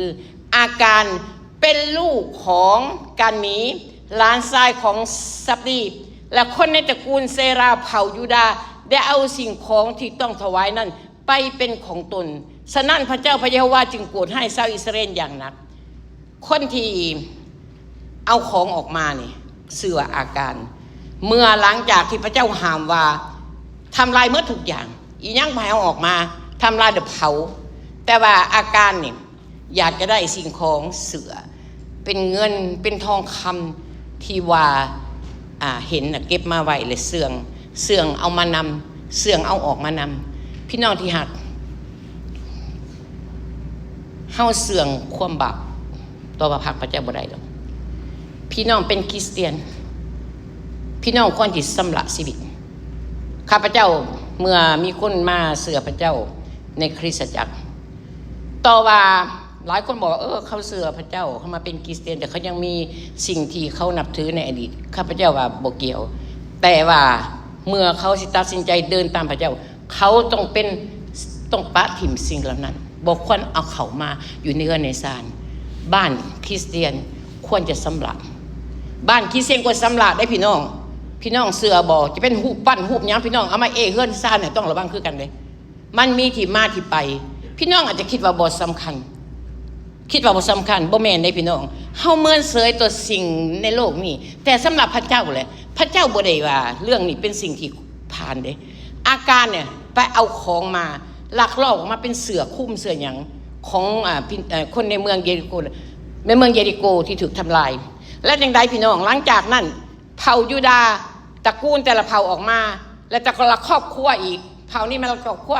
ອາການເປັນລູກຂອງການມີ, ຫຼານຊາຍຂອງສັບດີ, ແລະ ຄົນໃນຕະກູນເຊຣາ ເຜົ່າຢູດາ ໄດ້ເອົາສິ່ງຂອງທີ່ຕ້ອງຖວາຍນັ້ນໄປເປັນຂອງຕົນ. ສະນັ້ນ ພະເຈົ້າພະເຢໂຮວາຈຶ່ງໂກດຮ້າຍຊາວອິດສະຣາເອນຢ່າງໜັກ. ຄົນທີ່ເອົາຂອງອອກມານີ້ ຊື່ວ່າອາການ. ເມື່ອຫຼັງຈາກທີ່ພະເຈົ້າຫ້າມວ່າ ທຳລາຍໝົດທຸກຢ່າງ, ອີຫຍັງບໍ່ໃຫ້ເອົາອອກມາ, ທຳລາຍແລ້ວເຜົາ. ແຕ່ວ່າອາການນີ້ ຢາກຈະໄດ້ສິ່ງຂອງເຊື່ອ ເປັນເງິນ ເປັນທອງຄຳ ທີ່ວ່າ ອາ ເຫັນນະ ເກັບມາໄວ້ ແລະ ເຊື່ອງ, ເຊື່ອງເອົາມານຳ, ເຊື່ອງເອົາອອກມານຳ. ພີ່ນ້ອງທີ່ຮັກ, ເຮົາເຊື່ອງຄວາມບາບຕໍ່ພະພັກພະເຈົ້າບໍ່ໄດ້ດອກ. ພີ່ນ້ອງເປັນຄຣິສຕຽນ, ພີ່ນ້ອງຄວນທີ່ຊຳລະຊີວິດ. ຂ້າພະເຈົ້າ ເມື່ອມີຄົນມາເຊື່ອພະເຈົ້າໃນຄຣິສຕະຈັກ, ຕໍ່ວ່າ ຫຼາຍຄົນບອກວ່າ ເອີ ເຂົາເຊື່ອພະເຈົ້າ, ເຂົາມາເປັນຄຣິສຕຽນ, ແຕ່ເຂົາຍັງມີສິ່ງທີ່ເຂົານັບຖືໃນອະດີດ. ຂ້າພະເຈົ້າວ່າບໍ່ກ່ຽວ, ແຕ່ວ່າເມື່ອເຂົາຊິຕັດສິນໃຈເດີນຕາມພະເຈົ້າ, ເຂົາຕ້ອງເປັນ, ຕ້ອງປະຖິ້ມສິ່ງເຫຼົ່ານັ້ນ, ບໍ່ຄວນເອົາເຂົ້າມາຢູ່ໃນເຮືອນໃນຊານ. ບ້ານຄຣິສຕຽນຄວນຈະຊຳລະ, ບ້ານຄຣິສຕຽນຄວນຊຳລະເດ້ພີ່ນ້ອງ. ພີ່ນ້ອງເຊື່ອບໍ່? ຈະເປັນຮູບປັ້ນຮູບຫຍັງ, ພີ່ນ້ອງເອົາມາເອເຮືອນຊານນີ້ ຕ້ອງລະວັງຄືກັນເດ້. ມັນມີທີ່ມາທີ່ໄປ. ພີ່ນ້ອງອາດຈະຄິດວ່າບໍ່ສຳຄັນ, ຄິດວ່າບໍ່ສຳຄັນ, ບໍ່ແມ່ນເດ້ພີ່ນ້ອງ. ເຮົາເມີນເສີຍຕໍ່ສິ່ງໃນໂລກນີ້, ແຕ່ສຳລັບພະເຈົ້າແຫຼະ, ພະເຈົ້າບໍ່ໄດ້ວ່າເລື່ອງນີ້ເປັນສິ່ງທີ່ຜ່ານເດ້. ອາການນີ້ໄປເອົາຂອງມາ, ລັກລອບອອກມາເປັນເສື້ອຄຸມເສື້ອຫຍັງຂອງ ອາ ພິນ ເອີ ຄົນໃນເມືອງເຢລິໂກ, ໃນເມືອງເຢລິໂກທີ່ຖືກທຳລາຍ. ແລະ ຈັ່ງໃດພີ່ນ້ອງ? ຫຼັງຈາກນັ້ນ ເຜົ່າຢູດາ, ຕະກູນແຕ່ລະເຜົ່າອອກມາ, ແລະ ແຕ່ລະຄອບຄົວອີກ, ເຜົ່ານີ້ມາລະຄອບຄົວ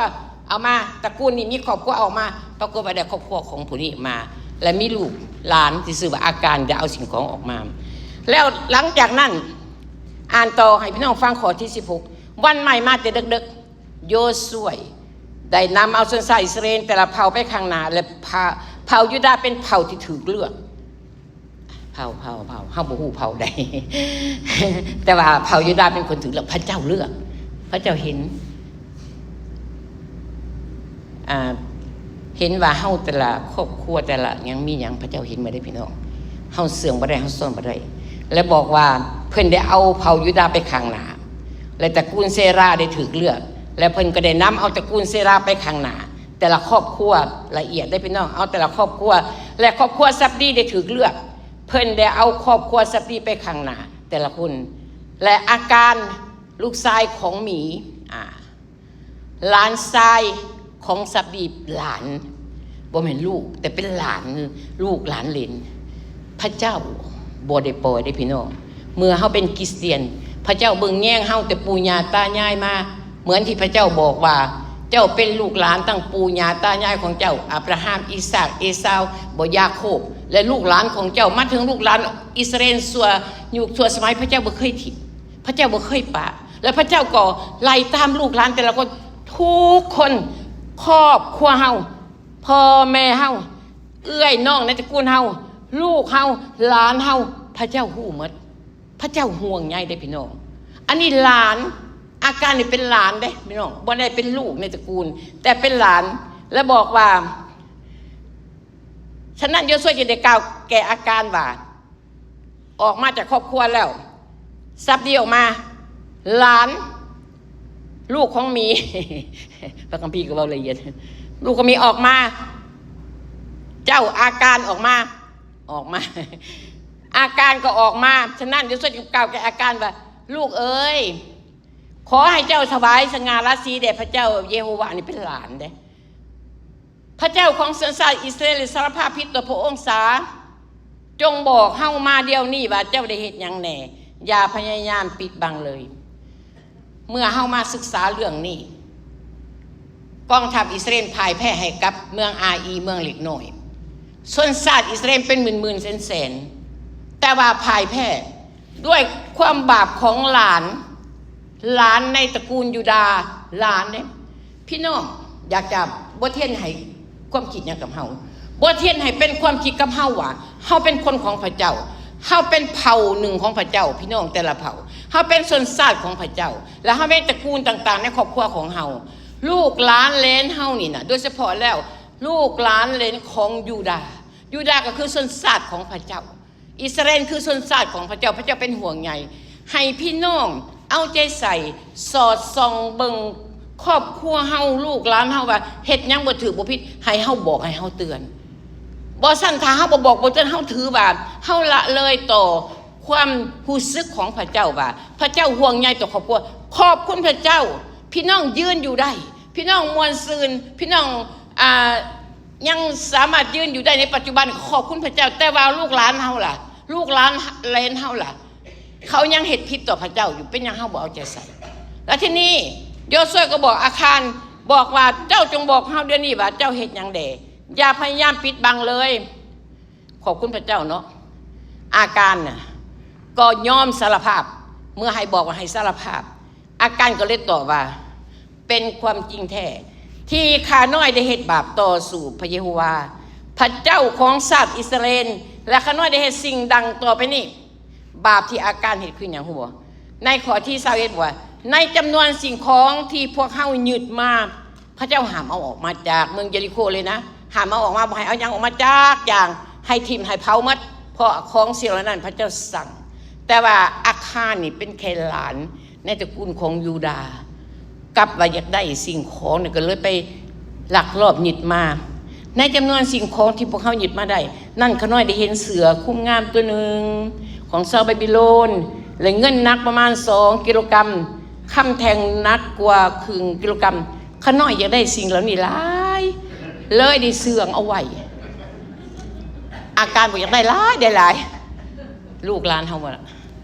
ເອົາມາ, ຕະກູນນີ້ມີຄອບຄົວອອກມາ, ປາກົດວ່າໄດ້ຄອບຄົວຂອງຜູ້ນີ້ມາ, ແລະ ມີລູກຫຼານທີ່ຊື່ວ່າອາການໄດ້ເອົາສິ່ງຂອງອອກມາ. ແລ້ວຫຼັງຈາກນັ້ນ, ອ່ານຕໍ່ໃຫ້ພີ່ນ້ອງຟັງຂໍ້ທີສິບຫົກ, ວັນໃໝ່ມາແຕ່ເດິກໆ, ໂຢຊວຍໄດ້ນຳເອົາຊົນຊາວອິດສະຣາເອນແຕ່ລະເຜົ່າໄປຂ້າງໜ້າ, ແລະ ເຜົ່າ ເຜົ່າຢູດາເປັນເຜົ່າທີ່ຖືກເລືອກ. ເຜົ່າ ເຜົ່າ ເຜົ່າ ເຮົາບໍ່ຮູ້ເຜົ່າໃດ ແຕ່ວ່າເຜົ່າຢູດາເປັນຄົນຖືກເລືອກ, ພະເຈົ້າເລືອກ, ພະເຈົ້າເຫັນ ອ່າ ເຫັນວ່າເຮົາແຕ່ລະຄອບຄົວ ແຕ່ລະຫຍັງມີຫຍັງ ພະເຈົ້າເຫັນໝົດເດ້ພີ່ນ້ອງ. ເຮົາເຊື່ອງບໍ່ໄດ້, ເຮົາຊ້ອນບໍ່ໄດ້ ແລະ ບອກວ່າເພິ່ນໄດ້ເອົາເຜົ່າຢູດາໄປຂ້າງໜ້າ ແລະ ຕະກູນເຊຣາໄດ້ຖືກເລືອກ ແລະ ເພິ່ນກໍໄດ້ນຳເອົາຕະກູນເຊຣາໄປຂ້າງໜ້າ. ແຕ່ລະຄອບຄົວ ລະອຽດເດ້ພີ່ນ້ອງ, ເອົາແຕ່ລະຄອບຄົວ ແລະ ຄອບຄົວຊັບດີໄດ້ຖືກເລືອກ, ເພິ່ນໄດ້ເອົາຄອບຄົວຊັບດີໄປຂ້າງໜ້າແຕ່ລະຄົນ ແລະ ອາການ ລູກຊາຍຂອງໝີ ອາ ຫຼານຊາຍຂອງຊັບດີ, ຫຼານ ບໍ່ແມ່ນລູກ ແຕ່ເປັນຫຼານ, ລູກຫຼານເຫຼນ. ພະເຈົ້າບໍ່ໄດ້ປ່ອຍເດ້ພີ່ນ້ອງ. ເມື່ອເຮົາເປັນຄຣິສຕຽນ, ພະເຈົ້າເບິ່ງແຍງເຮົາແຕ່ປູ່ຍ່າຕາຍາຍມາ, ເໝືອນທີ່ພະເຈົ້າບອກວ່າ, ເຈົ້າເປັນລູກຫຼານຕັ້ງປູ່ຍ່າຕາຍາຍຂອງເຈົ້າ, ອາບຣາຮາມ, ອີສາກ, ເອຊາວ, ບໍ່, ຢາໂຄບ, ແລະ ລູກຫຼານຂອງເຈົ້າ, ມາເຖິງລູກຫຼານອິດສະຣາເອນຊົ່ວຍຸກຊົ່ວສະໄໝ, ພະເຈົ້າບໍ່ເຄີຍຖິ້ມ, ພະເຈົ້າບໍ່ເຄີຍປະ. ແລະ ພະເຈົ້າກໍໄລ່ຕາມລູກຫຼານແຕ່ລະຄົນ, ທຸກຄົນ ຄອບຄົວເຮົາ, ພໍ່ແມ່ເຮົາ, ເອື້ອຍນ້ອງໃນຕະກູນເຮົາ, ລູກເຮົາ, ຫຼານເຮົາ, ພະເຈົ້າຮູ້ໝົດ. ພະເຈົ້າຫ່ວງໃຍເດ້ພີ່ນ້ອງ. ອັນນີ້ຫຼານ, ອາການນີ້ເປັນຫຼານເດ້ພີ່ນ້ອງ, ບໍ່ໄດ້ເປັນລູກໃນຕະກູນ, ແຕ່ເປັນຫຼານ. ແລະບອກວ່າ, ສະນັ້ນໂຢຊວຈຶ່ງໄດ້ກ່າວແກ່ອາການວ່າ, ອອກມາຈາກຄອບຄົວແລ້ວ, ສັບດີອອກມາ, ຫຼານ, ລູກຂອງໝີ, ພະຄຳພີກໍເວົ້າລະອຽດ, ລູກຂອງໝີອອກມາ, ເຈົ້າອາການອອກມາ, ອອກມາ, ອາການກໍອອກມາ. ສະນັ້ນໂຢຊວຈຶ່ງກ່າວແກ່ອາການວ່າ, ລູກເອີຍ, ຂໍໃຫ້ເຈົ້າຖວາຍສະຫງ່າລາສີແດ່ພະເຈົ້າເຢໂຮວາ. ອັນນີ້ເປັນຫຼານເດ້. ພະເຈົ້າຂອງຊົນຊາດອິດສະຣາເອນສາລະພາບຜິດຕໍ່ພະອົງຊາ, ຈົ່ງບອກເຮົາມາດຽວນີ້ວ່າເຈົ້າໄດ້ເຮັດຫຍັງແດ່, ຢ່າພະຍາຍາມປິດບັງເລີຍ. ເມື່ອເຮົາມາສຶກສາເລື່ອງນີ້, ກອງທັບອິດສະຣາເອນພ່າຍແພ້ໃຫ້ກັບເມືອງອາອີ, ເມືອງເລັກນ້ອຍ. ຊົນຊາດອິດສະຣາເອນເປັນໝື່ນໆແສນໆ, ແຕ່ວ່າພ່າຍແພ້ດ້ວຍຄວາມບາບຂອງຫຼານ, ຫຼານໃນຕະກູນຢູດາ, ຫຼານເດ້. ພີ່ນ້ອງ, ຢາກຈະບົດຮຽນໃຫ້ຄວາມຄິດຫຍັງກັບເຮົາ? ບົດຮຽນໃຫ້ເປັນຄວາມຄິດກັບເຮົາວ່າ ເຮົາເປັນຄົນຂອງພະເຈົ້າ, ເຮົາເປັນເຜົ່າໜຶ່ງຂອງພະເຈົ້າ, ພີ່ນ້ອງແຕ່ລະເຜົ່າ, ເຮົາເປັນຊົນຊາດຂອງພະເຈົ້າ ແລະ ເຮົາເປັນຕະກູນຕ່າງໆໃນຄອບຄົວຂອງເຮົາ. ລູກຫຼານເຫຼນເຮົານີ້ນະ, ໂດຍສະເພາະແລ້ວ ລູກຫຼານເຫຼນຂອງຢູດາ, ຢູດາກໍຄືຊົນຊາດຂອງພະເຈົ້າ. ອິດສະຣາເອນຄືຊົນຊາດຂອງພະເຈົ້າ, ພະເຈົ້າເປັນຫ່ວງໃຍ. ໃຫ້ພີ່ນ້ອງເອົາໃຈໃສ່, ສອດສ່ອງເບິ່ງຄອບຄົວເຮົາ, ລູກຫຼານເຮົາວ່າເຮັດຫຍັງບໍ່ຖືກບໍ່ຜິດ, ໃຫ້ເຮົາບອກ, ໃຫ້ເຮົາເຕືອນ. ບໍ່ຊັ້ນ ຖ້າເຮົາບໍ່ບອກບໍ່ເຕືອນ, ເຮົາຖືວ່າເຮົາລະເລີຍຕໍ່ຄວາມຮູ້ສຶກຂອງພະເຈົ້າ, ວ່າພະເຈົ້າຫ່ວງໃຍຕໍ່ຄອບຄົວ. ຂອບຄຸນພະເຈົ້າ, ພີ່ນ້ອງຢືນຢູ່ໄດ້, ພີ່ນ້ອງມ່ວນຊື່ນ, ພີ່ນ້ອງ, ອ່າ, ຍັງສາມາດຢືນຢູ່ໄດ້ໃນປັດຈຸບັນ, ຂອບຄຸນພະເຈົ້າ. ແຕ່ວ່າລູກຫຼານເຮົາລະ? ລູກຫຼານເຫຼນເຮົາລະ? ເຂົາຍັງເຮັດຜິດຕໍ່ພະເຈົ້າຢູ່, ເປັນຫຍັງເຮົາບໍ່ເອົາໃຈໃສ່? ແລ້ວທີນີ້ໂຢຊວຍກໍບອກອາຄານ, ບອກວ່າ, ເຈົ້າຈົ່ງບອກເຮົາດຽວນີ້ວ່າເຈົ້າເຮັດຫຍັງແດ່, ຢ່າພະຍາຍາມປິດບັງເລີຍ. ຂອບຄຸນພະເຈົ້າເນາະ. ອາການນະກໍຍອມສາລະພາບ, ເມື່ອໃຫ້ບອກວ່າໃຫ້ສາລະພາບ, ອາການກໍເລີຍຕອບວ່າ, ເປັນຄວາມຈິງແທ້ທີ່ຂ້ານ້ອຍໄດ້ເຮັດບາບຕໍ່ສູ້ພະເຢໂຮວາ, ພະເຈົ້າຂອງຊາດອິດສະຣາເອນ, ແລະ ຂ້ານ້ອຍໄດ້ເຮັດສິ່ງດັ່ງຕໍ່ໄປນີ້. ບາບທີ່ອາການເຮັດຄືຫຍັງຮູ້ບໍ່? ໃນຂໍ້ທີຊາວເອັດ ວ່າ, ໃນຈຳນວນສິ່ງຂອງທີ່ພວກເຮົາຍຶດມາ, ພະເຈົ້າຫ້າມເອົາອອກມາຈາກເມືອງເຢລິໂຄເລີຍນະ, ຫ້າມເອົາອອກມາ, ບໍ່ໃຫ້ເອົາຫຍັງອອກມາຈັກຢ່າງ, ໃຫ້ຖິ້ມໃຫ້ເຜົາໝົດ, ເພາະຂອງສິ່ງເຫຼົ່ານັ້ນພະເຈົ້າສັ່ງ. ແຕ່ວ່າອາຄານນີ້ເປັນແຄ່ຫຼານໃນຕະກູນຂອງຢູດາ, ກັບວ່າຢາກໄດ້ສິ່ງຂອງນີ້ ກໍເລີຍໄປລັກລອບຍຶດມາ. ໃນຈຳນວນສິ່ງຂອງທີ່ພວກເຮົາຍຶດມາໄດ້ນັ້ນ, ຂ້ານ້ອຍໄດ້ເຫັນເສື້ອຄຸມງາມຕົວໜຶ່ງຂອງຊາວບາບິໂລນ, ແລະ ເງິນໜັກປະມານສອງກິໂລກຣາມ, ຄຳແທ່ງໜັກກວ່າເຄິ່ງກິໂລກຣາມ. ຂ້ານ້ອຍຢາກໄດ້ສິ່ງເຫຼົ່ານີ້ຫຼາຍ, ເລີຍໄດ້ເຊື່ອງເອົາໄວ້. ອາການບໍ່ຢາກໄດ້ຫຼາຍ, ໄດ້ຫຼາຍ. ລູກຫຼານເຮົາບໍ່ລະ?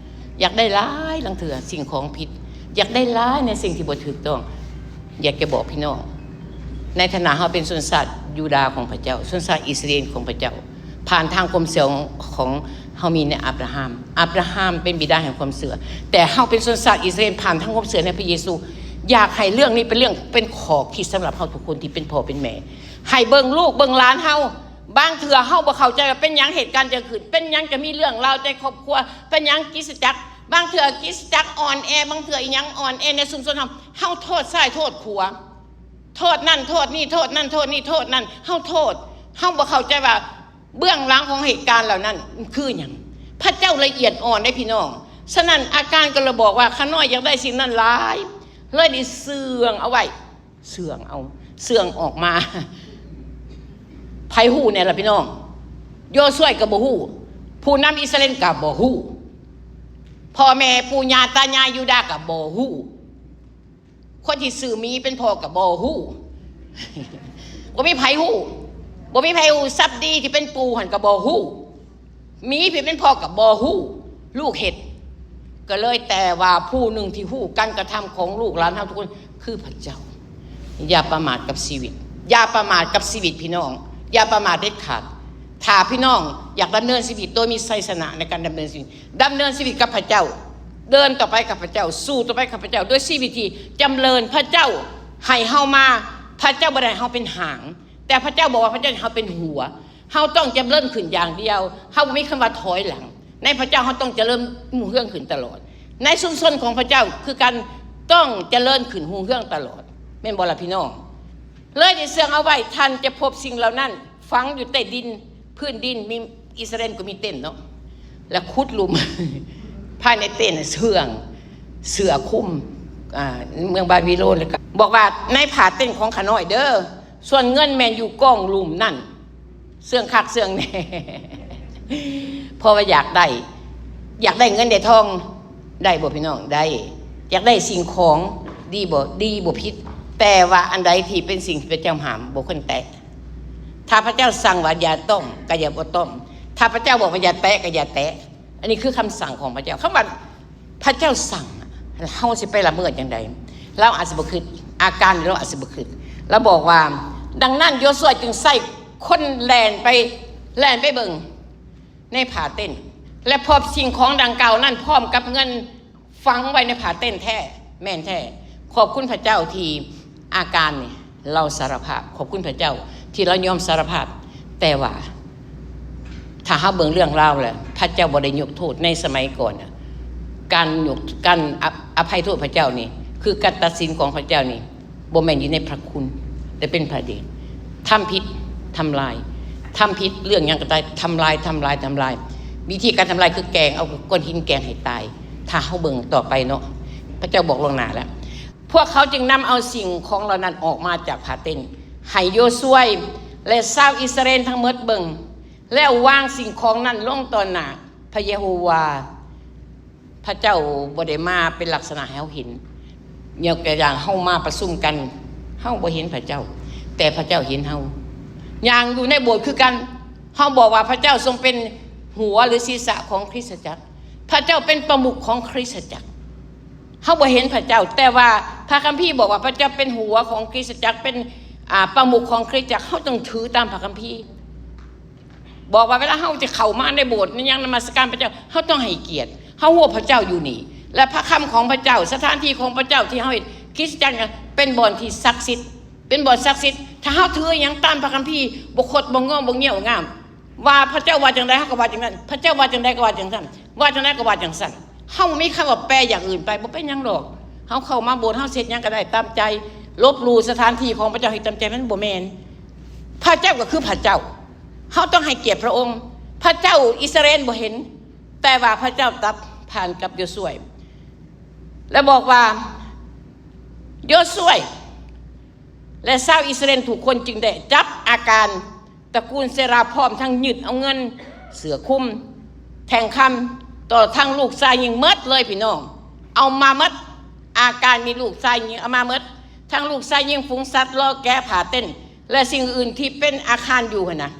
ຢາກໄດ້ຫຼາຍ, ລາງເທື່ອສິ່ງຂອງຜິດ, ຢາກໄດ້ຫຼາຍໃນສິ່ງທີ່ບໍ່ຖືກຕ້ອງ. ຢາກຈະບອກພີ່ນ້ອງ, ໃນຖານະເຮົາເປັນຊົນຊາດຢູດາຂອງພະເຈົ້າ, ຊົນຊາດອິດສະຣາເອນຂອງພະເຈົ້າ, ຜ່ານທາງຄວາມເຊື່ອຂອງເຮົາມີໃນອາບຣາຮາມ. ອາບຣາຮາມເປັນບິດາແຫ່ງຄວາມເຊື່ອ, ແຕ່ເຮົາເປັນຊົນຊາດອິດສະຣາເອນ ຜ່ານທາງຄວາມເຊື່ອໃນພະເຢຊູ. ຢາກໃຫ້ເລື່ອງນີ້ເປັນເລື່ອງ, ເປັນຂໍ້ຄິດສຳລັບເຮົາທຸກຄົນທີ່ເປັນພໍ່ເປັນແມ່, ໃຫ້ເບິ່ງລູກເບິ່ງຫຼານເຮົາ. ບາງເທື່ອເຮົາບໍ່ເຂົ້າໃຈວ່າເປັນຫຍັງເຫດການຈັ່ງເກີດຂຶ້ນ, ເປັນຫຍັງຈະມີເລື່ອງລາວໃນຄອບຄົວ, ເປັນຫຍັງຄຣິສຕະຈັກ, ບາງເທື່ອຄຣິສຕະຈັກອ່ອນແອ, ບາງເທື່ອອີ່ຫຍັງອ່ອນແອໃນຊຸມຊົນເຮົາ, ເຮົາໂທດຊ້າຍໂທດຂວາ, ໂທດນັ້ນໂທດນີ້, ໂທດນັ້ນໂທດນີ້, ໂທດນັ້ນ, ເຮົາໂທດ. ເຮົາບໍ່ເຂົ້າໃຈວ່າເບື້ອງຫຼັງຂອງເຫດການເຫຼົ່ານັ້ນຄືຫຍັງ. ພະເຈົ້າລະອຽດອ່ອນເດ້ພີ່ນ້ອງ. ສະນັ້ນອາການກໍເລີຍບອກວ່າ ຂ້ານ້ອຍຢາກໄດ້ສິ່ງນັ້ນຫຼາຍ, ເລີຍໄດ້ເຊື່ອງເອົາໄວ້. ເຊື່ອງເອົາ, ເຊື່ອງອອກມາ. ໃຜຮູ້ແດ່ລະພີ່ນ້ອງ? ໂຢຊວຍກໍບໍ່ຮູ້, ຜູ້ນຳອິດສະຣາເອນກໍບໍ່ຮູ້, ພໍ່ແມ່ປູ່ຍ່າຕາຍາຍຢູດາກໍບໍ່ຮູ້, ຄົນທີ່ຊື້ໝີເປັນພໍ່ກໍບໍ່ຮູ້. ບໍ່ມີໃຜຮູ້, ບໍ່ມີໃຜຮູ້. ສັບດີທີ່ເປັນປູ່ຫັ້ນກໍບໍ່ຮູ້. ໝີຜູ້ເປັນພໍ່ກໍບໍ່ຮູ້, ລູກເຮັດ. ກໍເລີຍແຕ່ວ່າຜູ້ໜຶ່ງທີ່ຮູ້ການກະທຳຂອງລູກຫຼານເຮົາທຸກຄົນຄືພະເຈົ້າ. ຢ່າປະໝາດກັບຊີວິດ, ຢ່າປະໝາດກັບຊີວິດພີ່ນ້ອງ, ຢ່າປະໝາດເດັດຂາດ. ຖ້າພີ່ນ້ອງຢາກດຳເນີນຊີວິດໂດຍມີໄຊຊະນະໃນການດຳເນີນຊີວິດ, ດຳເນີນຊີວິດກັບພະເຈົ້າ, ເດີນຕໍ່ໄປກັບພະເຈົ້າ, ສູ້ຕໍ່ໄປກັບພະເຈົ້າ, ໂດຍຊີວິດທີ່ຈຳເລີນ. ພະເຈົ້າໃຫ້ເຮົາມາ ພະເຈົ້າບໍ່ໄດ້ໃຫ້ເຮົາເປັນຫາງ, ແຕ່ພະເຈົ້າບອກວ່າພະເຈົ້າໃຫ້ເຮົາເປັນຫົວ. ເຮົາຕ້ອງຈະເລີນຂຶ້ນຢ່າງດຽວ. ເຮົາບໍ່ມີຄຳວ່າຖອຍຫຼັງ. ໃນພະເຈົ້າເຮົາຕ້ອງຈະເລີນຮຸ່ງເຮືອງຂຶ້ນຕະຫຼອດ. ໃນຊຸມຊົນຂອງພະເຈົ້າຄືກັນ ຕ້ອງຈະເລີນຂຶ້ນຮຸ່ງເຮືອງຕະຫຼອດ. ແມ່ນບໍ່ລະພີ່ນ້ອງ? ເລີຍໄດ້ເຊື່ອງເອົາໄວ້, ທ່ານຈະພົບສິ່ງເຫຼົ່ານັ້ນຝັງຢູ່ໃຕ້ດິນ, ພື້ນດິນ. ມີ ອິດສະຣາເອນກໍມີເຕັນເນາະ, ແລ້ວຂຸດຫຼຸມ ພາຍໃນເຕັນເຊື່ອງ ເສື້ອຄຸມ ອາ ເມືອງບາບິໂລນ. ແລ້ວກໍບອກວ່າ ໃນຜ້າເຕັນຂອງຂ້ານ້ອຍເດີ, ສ່ວນເງິນແມ່ນຢູ່ກອງລຸ່ມນັ້ນ. ເຊື່ອງຄັກເຊື່ອງແນ່ ເພາະວ່າຢາກໄດ້ ຢາກໄດ້ເງິນໄດ້ທອງ ໄດ້ບໍ່ພີ່ນ້ອງ? ໄດ້. ຢາກໄດ້ສິ່ງຂອງ ດີບໍ່? ດີ ບໍ່ຜິດ. ແຕ່ວ່າອັນໃດທີ່ເປັນສິ່ງທີ່ພະເຈົ້າຫ້າມ ບໍ່ຄວນແຕະ. ຖ້າພະເຈົ້າສັ່ງວ່າຢ່າຕ້ອງ ກໍຢ່າບໍ່ຕ້ອງ. ຖ້າພະເຈົ້າບອກວ່າຢ່າແຕະ ກໍຢ່າແຕະ. ອັນນີ້ຄືຄຳສັ່ງຂອງພະເຈົ້າ. ຄຳວ່າພະເຈົ້າສັ່ງ ເຮົາຊິໄປລະເມີດຈັ່ງໃດ? ລາວອາດຊິບໍ່ຄິດ, ອາການນີ້ລາວອາດຊິບໍ່ຄິດ. ລາວບອກວ່າ, ດັ່ງນັ້ນ ໂຢຊວຍຈຶ່ງໃຊ້ຄົນແລ່ນໄປ ແລ່ນໄປເບິ່ງໃນຜ້າເຕັນ ແລະ ພົບສິ່ງຂອງດັ່ງກ່າວນັ້ນ ພ້ອມກັບເງິນ ຝັງໄວ້ໃນຜ້າເຕັນແທ້ ແມ່ນແທ້. ຂອບຄຸນພະເຈົ້າທີ່ອາການນີ້ລາວສາລະພາບ. ຂອບຄຸນພະເຈົ້າທີ່ລາວຍອມສາລະພາບ. ແຕ່ວ່າຖ້າເຮົາເບິ່ງເລື່ອງລາວແລ້ວ ພະເຈົ້າບໍ່ໄດ້ຍົກໂທດໃນສະໄໝກ່ອນນະ. ການຍົກ ການອະ ອະໄພໂທດພະເຈົ້ານີ້ ຄືການຕັດສິນຂອງພະເຈົ້ານີ້ ບໍ່ແມ່ນຢູ່ໃນພະຄຸນ ແຕ່ເປັນພະເດດ. ທຳຜິດ ທຳລາຍ, ທຳຜິດເລື່ອງຫຍັງກໍຕາຍ ທຳລາຍ ທຳລາຍ ທຳລາຍ. ວິທີການທຳລາຍຄືແກ່ງເອົາກ້ອນຫີນແກ່ງໃຫ້ຕາຍ. ຖ້າເຮົາເບິ່ງຕໍ່ໄປເນາະ ພະເຈົ້າບອກລ່ວງໜ້າແລ້ວ. ພວກເຂົາຈຶ່ງນຳເອົາສິ່ງຂອງເຫຼົ່ານັ້ນອອກມາຈາກຜ້າເຕັນ ໃຫ້ໂຢຊວຍ ແລະ ຊາວອິດສະຣາເອນທັງໝົດເບິ່ງ ແລ້ວວາງສິ່ງຂອງນັ້ນລົງຕໍ່ໜ້າພະເຢໂຮວາ. ພະເຈົ້າບໍ່ໄດ້ມາເປັນລັກສະນະໃຫ້ເຮົາເຫັນ. ຍົກຕົວຢ່າງ ເຮົາມາປະຊຸມກັນ ເຮົາບໍ່ເຫັນພະເຈົ້າ ແຕ່ພະເຈົ້າເຫັນເຮົາ. ຍ່າງຢູ່ໃນໂບດຄືກັນ ເຮົາບອກວ່າພະເຈົ້າຊົງເປັນຫົວ ຫຼື ສີສະຂອງຄຣິສຕະຈັກ. ພະເຈົ້າເປັນປະມຸກຂອງຄຣິສຕະຈັກ. ເຮົາບໍ່ເຫັນພະເຈົ້າ ແຕ່ວ່າພະຄຳພີບອກວ່າພະເຈົ້າເປັນຫົວຂອງຄຣິສຕະຈັກ ເປັນ ອາ ປະມຸກຂອງຄຣິສຕະຈັກ. ເຮົາຕ້ອງຖືຕາມພະຄຳພີ. ບອກວ່າເວລາເຮົາຈະເຂົ້າມາໃນໂບດ ໃນຫຍັງນະມັດສະການພະເຈົ້າ ເຮົາຕ້ອງໃຫ້ກຽດ. ເຮົາຮູ້ວ່າພະເຈົ້າຢູ່ນີ້ ແລະ ພະຄຳຂອງພະເຈົ້າ ສະຖານທີ່ຂອງພະເຈົ້າທີ່ເຮົາເຮັດຄຣິສຕະຈັກນະ ເປັນບ່ອນທີ່ສັກສິດ ເປັນບ່ອນສັກສິດ. ຖ້າເຮົາຖືອີ່ຫຍັງຕາມພະຄຳພີ ບໍ່ຄົດບໍ່ງອງບໍ່ງຽວງາມ ວ່າພະເຈົ້າວ່າຈັ່ງໃດ ເຮົາກໍວ່າຈັ່ງນັ້ນ, ພະເຈົ້າວ່າຈັ່ງໃດກໍວ່າຈັ່ງຊັ້ນ, ວ່າຈັ່ງໃດກໍວ່າຈັ່ງຊັ້ນ. ເຮົາບໍ່ມີຄຳວ່າແປຢ່າງອື່ນໄປ, ບໍ່ເປັນຫຍັງດອກ. ເຮົາເຂົ້າມາໂບດ ເຮົາເຮັດຫຍັງກໍໄດ້ຕາມໃຈ, ລົບຫຼູ່ສະຖານທີ່ຂອງພະເຈົ້າເຮັດຕາມໃຈ, ມັນບໍ່ແມ່ນ. ພະເຈົ້າກໍຄືພະເຈົ້າ. ເຮົາຕ້ອງໃຫ້ກຽດພະອົງ. ພະເຈົ້າ ອິດສະຣາເອນບໍ່ເຫັນ, ແຕ່ວ່າພະເຈົ້າຕັດຜ່ານກັບໂຢຊວຍ ແລະ ບອກວ່າ ໂຢຊວຍ ແລະ ຊາວອິດສະຣາເອນທຸກຄົນຈຶ່ງໄດ້ຈັບອາການຕະກູນເຊຣາ ພ້ອມທັງຍຶດເອົາເງິນ, ເສື້ອຄຸມ, ແທ່ງຄຳ, ຕະຫຼອດທັງລູກຊາຍຍິງໝົດເລີຍພີ່ນ້ອງ. ເອົາມາໝົດ, ອາການມີລູກຊາຍຍິງເອົາມາໝົດ, ທັງລູກຊາຍຍິງ, ຝູງສັດ, ລໍ້ແກະ, ຜ້າເຕັນ ແລະ ສິ່ງອື່ນທີ່ເປັນອາຄານຢູ່ຫັ້ນນະ,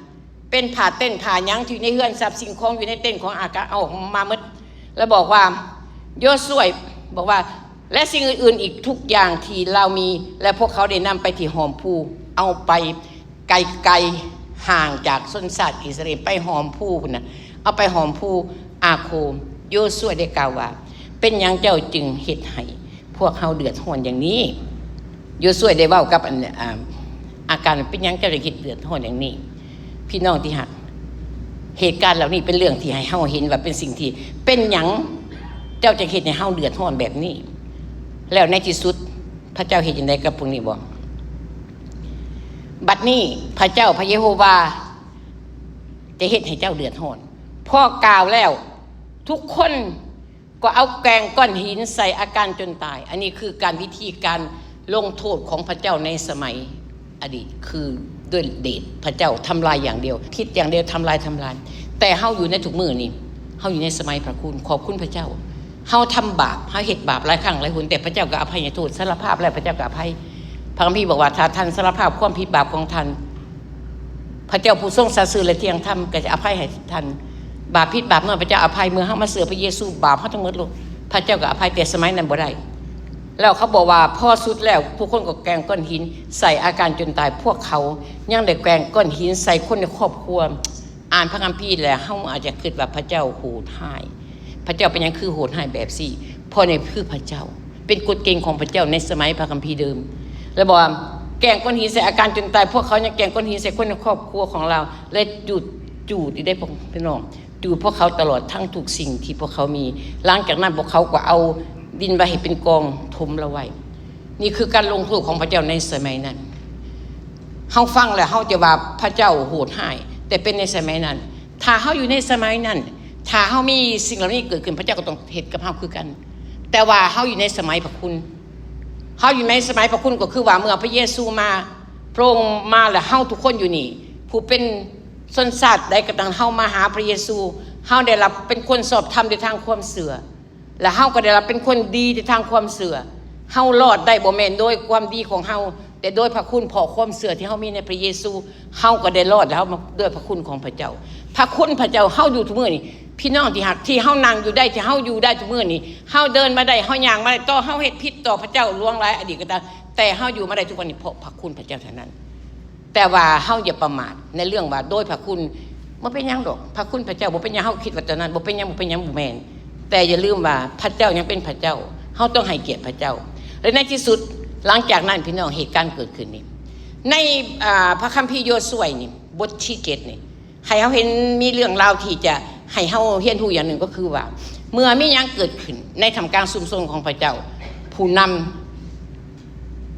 ເປັນຜ້າເຕັນຜ້າຫຍັງທີ່ໃນເຮືອນ, ຊັບສິ່ງຂອງຢູ່ໃນເຕັນຂອງອາການ ເອົາອອກມາໝົດ. ແລະ ບອກວ່າ ໂຢຊວຍ ບອກວ່າ ແລະ ສິ່ງອື່ນໆອີກທຸກຢ່າງທີ່ລາວມີ ແລະ ພວກເຂົາໄດ້ນຳໄປທີ່ຫ້ອມພູ, ເອົາໄປໄກໆ ຫ່າງຈາກຊົນຊາດອິດສະຣາເອນ, ໄປຫ້ອມພູພຸ້ນນະ, ເອົາໄປຫ້ອມພູອາໂຄ. ໂຢຊວຍໄດ້ກ່າວວ່າ ເປັນຫຍັງເຈົ້າຈຶ່ງເຮັດໃຫ້ ພວກເຮົາເດືອດຮ້ອນຢ່າງນີ້. ໂຢຊວຍໄດ້ເວົ້າກັບອັນ ອາ ອາການ ເປັນຫຍັງເຈົ້າໄດ້ເຮັດເດືອດຮ້ອນຢ່າງນີ້? ພີ່ນ້ອງທີ່ຮັກ, ເຫດການເຫຼົ່ານີ້ເປັນເລື່ອງທີ່ໃຫ້ເຮົາເຫັນວ່າເປັນສິ່ງທີ່ ເປັນຫຍັງເຈົ້າຈຶ່ງເຮັດໃຫ້ເຮົາເດືອດຮ້ອນແບບນີ້? ແລ້ວໃນທີ່ສຸດ ພະເຈົ້າເຮັດຈັ່ງໃດກັບພວກນີ້ບໍ? ບັດນີ້ພະເຈົ້າ ພະເຢໂຮວາ ຈະເຮັດໃຫ້ເຈົ້າເດືອດຮ້ອນ. ພໍກ່າວແລ້ວ ທຸກຄົນ ກໍເອົາແກວ່ງກ້ອນຫີນໃສ່ອາການຈົນຕາຍ. ອັນນີ້ຄືການ ວິທີການລົງໂທດຂອງພະເຈົ້າໃນສະໄໝອະດີດ, ຄືດ້ວຍເດດພະເຈົ້າ ທຳລາຍຢ່າງດຽວ, ຜິດຢ່າງດຽວ, ທຳລາຍ, ທຳລາຍ. ແຕ່ເຮົາຢູ່ໃນທຸກມື້ນີ້, ເຮົາຢູ່ໃນສະໄໝພະຄຸນ, ຂອບຄຸນພະເຈົ້າ. ເຮົາທຳບາບ, ເຮົາເຮັດບາບຫຼາຍຄັ້ງຫຼາຍຫົນ, ແຕ່ພະເຈົ້າກໍອະໄພໂທດ, ສາລະພາບແລ້ວພະເຈົ້າກໍອະໄພ. ພະຄຳພີບອກວ່າ ຖ້າທ່ານສາລະພາບຄວາມຜິດບາບຂອງທ່ານ, ພະເຈົ້າຜູ້ຊົງສັດຊື່ ແລະ ທ່ຽງທຳກໍຈະອະໄພໃຫ້ທ່ານ. ບາບພິດບາບນ້ອຍ ພະເຈົ້າອະໄພ. ເມື່ອເຮົາມາເຊື່ອພະເຢຊູ, ບາບເຮົາທັງໝົດໂລດ ພະເຈົ້າກໍອະໄພ, ແຕ່ສະໄໝນັ້ນບໍ່ໄດ້. ແລ້ວເຂົາບອກວ່າ ພໍສຸດແລ້ວ ພວກຄົນກໍແກວ່ງກ້ອນຫີນໃສ່ອາການຈົນຕາຍ. ພວກເຂົາຍັງໄດ້ແກວ່ງກ້ອນຫີນໃສ່ຄົນໃນຄອບຄົວ. ອ່ານພະຄຳພີແລ້ວ ເຮົາອາດຈະຄິດວ່າພະເຈົ້າໂຫດຮ້າຍ. ພະເຈົ້າເປັນຫຍັງຄືໂຫດຮ້າຍແບບຊີ້? ເພາະນີ້ຄືພະເຈົ້າ, ເປັນກົດເກນຂອງພະເຈົ້າໃນສະໄໝພະຄຳພີເດີມ. ແລ້ວບອກວ່າ ແກ່ງກ້ອນຫີນໃສ່ອາການຈົນຕາຍ, ພວກເຂົາຍັງແກ່ງກ້ອນຫີນໃສ່ຄົນໃນຄອບຄົວຂອງລາວ ແລະ ຈູດ, ຈູດອີກເດ້ພວກພີ່ນ້ອງ, ຈູດພວກເຂົາຕະຫຼອດທັງທຸກສິ່ງທີ່ພວກເຂົາມີ. ຫຼັງຈາກນັ້ນພວກເຂົາກໍເອົາດິນໄວ້ໃຫ້ເປັນກອງ, ຖົມລາວໄວ້. ນີ້ຄືການລົງໂທດຂອງພະເຈົ້າໃນສະໄໝນັ້ນ. ເຮົາຟັງແລ້ວເຮົາຈະວ່າພະເຈົ້າໂຫດຮ້າຍ, ແຕ່ເປັນໃນສະໄໝນັ້ນ. ຖ້າເຮົາຢູ່ໃນສະໄໝນັ້ນ, ຖ້າເຮົາມີສິ່ງເຫຼົ່ານີ້ເກີດຂຶ້ນ, ພະເຈົ້າກໍຕ້ອງເຮັດກັບເຮົາຄືກັນ. ແຕ່ວ່າເຮົາຢູ່ໃນສະໄໝພະຄຸນ. ເຮົາຢູ່ໃນສະໄໝພະຄຸນ ກໍຄືວ່າເມື່ອພະເຢຊູມາ, ພະອົງມາແລ້ວ ເຮົາທຸກຄົນຢູ່ນີ້ ຜູ້ເປັນຊົນຊາດໃດກໍຕາມ, ເຮົາມາຫາພະເຢຊູ, ເຮົາໄດ້ຮັບເປັນຄົນຊອບທຳໂດຍທາງຄວາມເຊື່ອ ແລະ ເຮົາກໍໄດ້ຮັບເປັນຄົນດີໂດຍທາງຄວາມເຊື່ອ. ເຮົາລອດໄດ້ບໍ່ແມ່ນໂດຍຄວາມດີຂອງເຮົາ, ແຕ່ໂດຍພະຄຸນ, ເພາະຄວາມເຊື່ອທີ່ເຮົາມີໃນພະເຢຊູ, ເຮົາກໍໄດ້ລອດແລ້ວ ເຮົາມາດ້ວຍພະຄຸນຂອງພະເຈົ້າ. ພະຄຸນພະເຈົ້າ, ເຮົາຢູ່ທຸກມື້ນີ້, ພີ່ນ້ອງທີ່ຮັກ, ທີ່ເຮົານັ່ງຢູ່ໄດ້, ທີ່ເຮົາຢູ່ໄດ້ທຸກມື້ນີ້, ເຮົາເດີນມາໄດ້, ເຮົາຍ່າງມາໄດ້, ຕໍ່ເຮົາເຮັດຜິດຕໍ່ພະເຈົ້າລ່ວງຫຼາຍອະດີດກໍຕາມ, ແຕ່ເຮົາຢູ່ມາໄດ້ທຸກວັນນີ້ ເພາະພະຄຸນພະເຈົ້າເທົ່ານັ້ນ. ແຕ່ວ່າເຮົາຢ່າປະໝາດໃນເລື່ອງວ່າໂດຍພະຄຸນ, ບໍ່ເປັນຫຍັງດອກ, ພະຄຸນພະເຈົ້າບໍ່ເປັນຫຍັງ, ເຮົາຄິດວ່າຕອນນັ້ນບໍ່ເປັນຫຍັງ, ບໍ່ເປັນຫຍັງ, ບໍ່ແມ່ນ. ແຕ່ຢ່າລືມວ່າພະເຈົ້າຍັງເປັນພະເຈົ້າ, ເຮົາຕ້ອງໃຫ້ກຽດພະເຈົ້າ. ແລະ ໃນທີ່ສຸດ, ຫຼັງຈາກນັ້ນ, ພີ່ນ້ອງ, ເຫດການເກີດຂຶ້ນນີ້ ໃນ, ອ່າ, ພະຄຳພີໂຢຊວຍນີ້, ບົດທີເຈັດນີ້, ໃຫ້ເຮົາເຫັນມີເລື່ອງລາວທີ່ຈະໃຫ້ເຮົາຮຽນຮູ້ຢ່າງໜຶ່ງ ກໍຄືວ່າ ເມື່ອມີຫຍັງເກີດຂຶ້ນໃນທ່າມກາງຊຸມຊົນຂອງພະເຈົ້າ, ຜູ້ນຳ,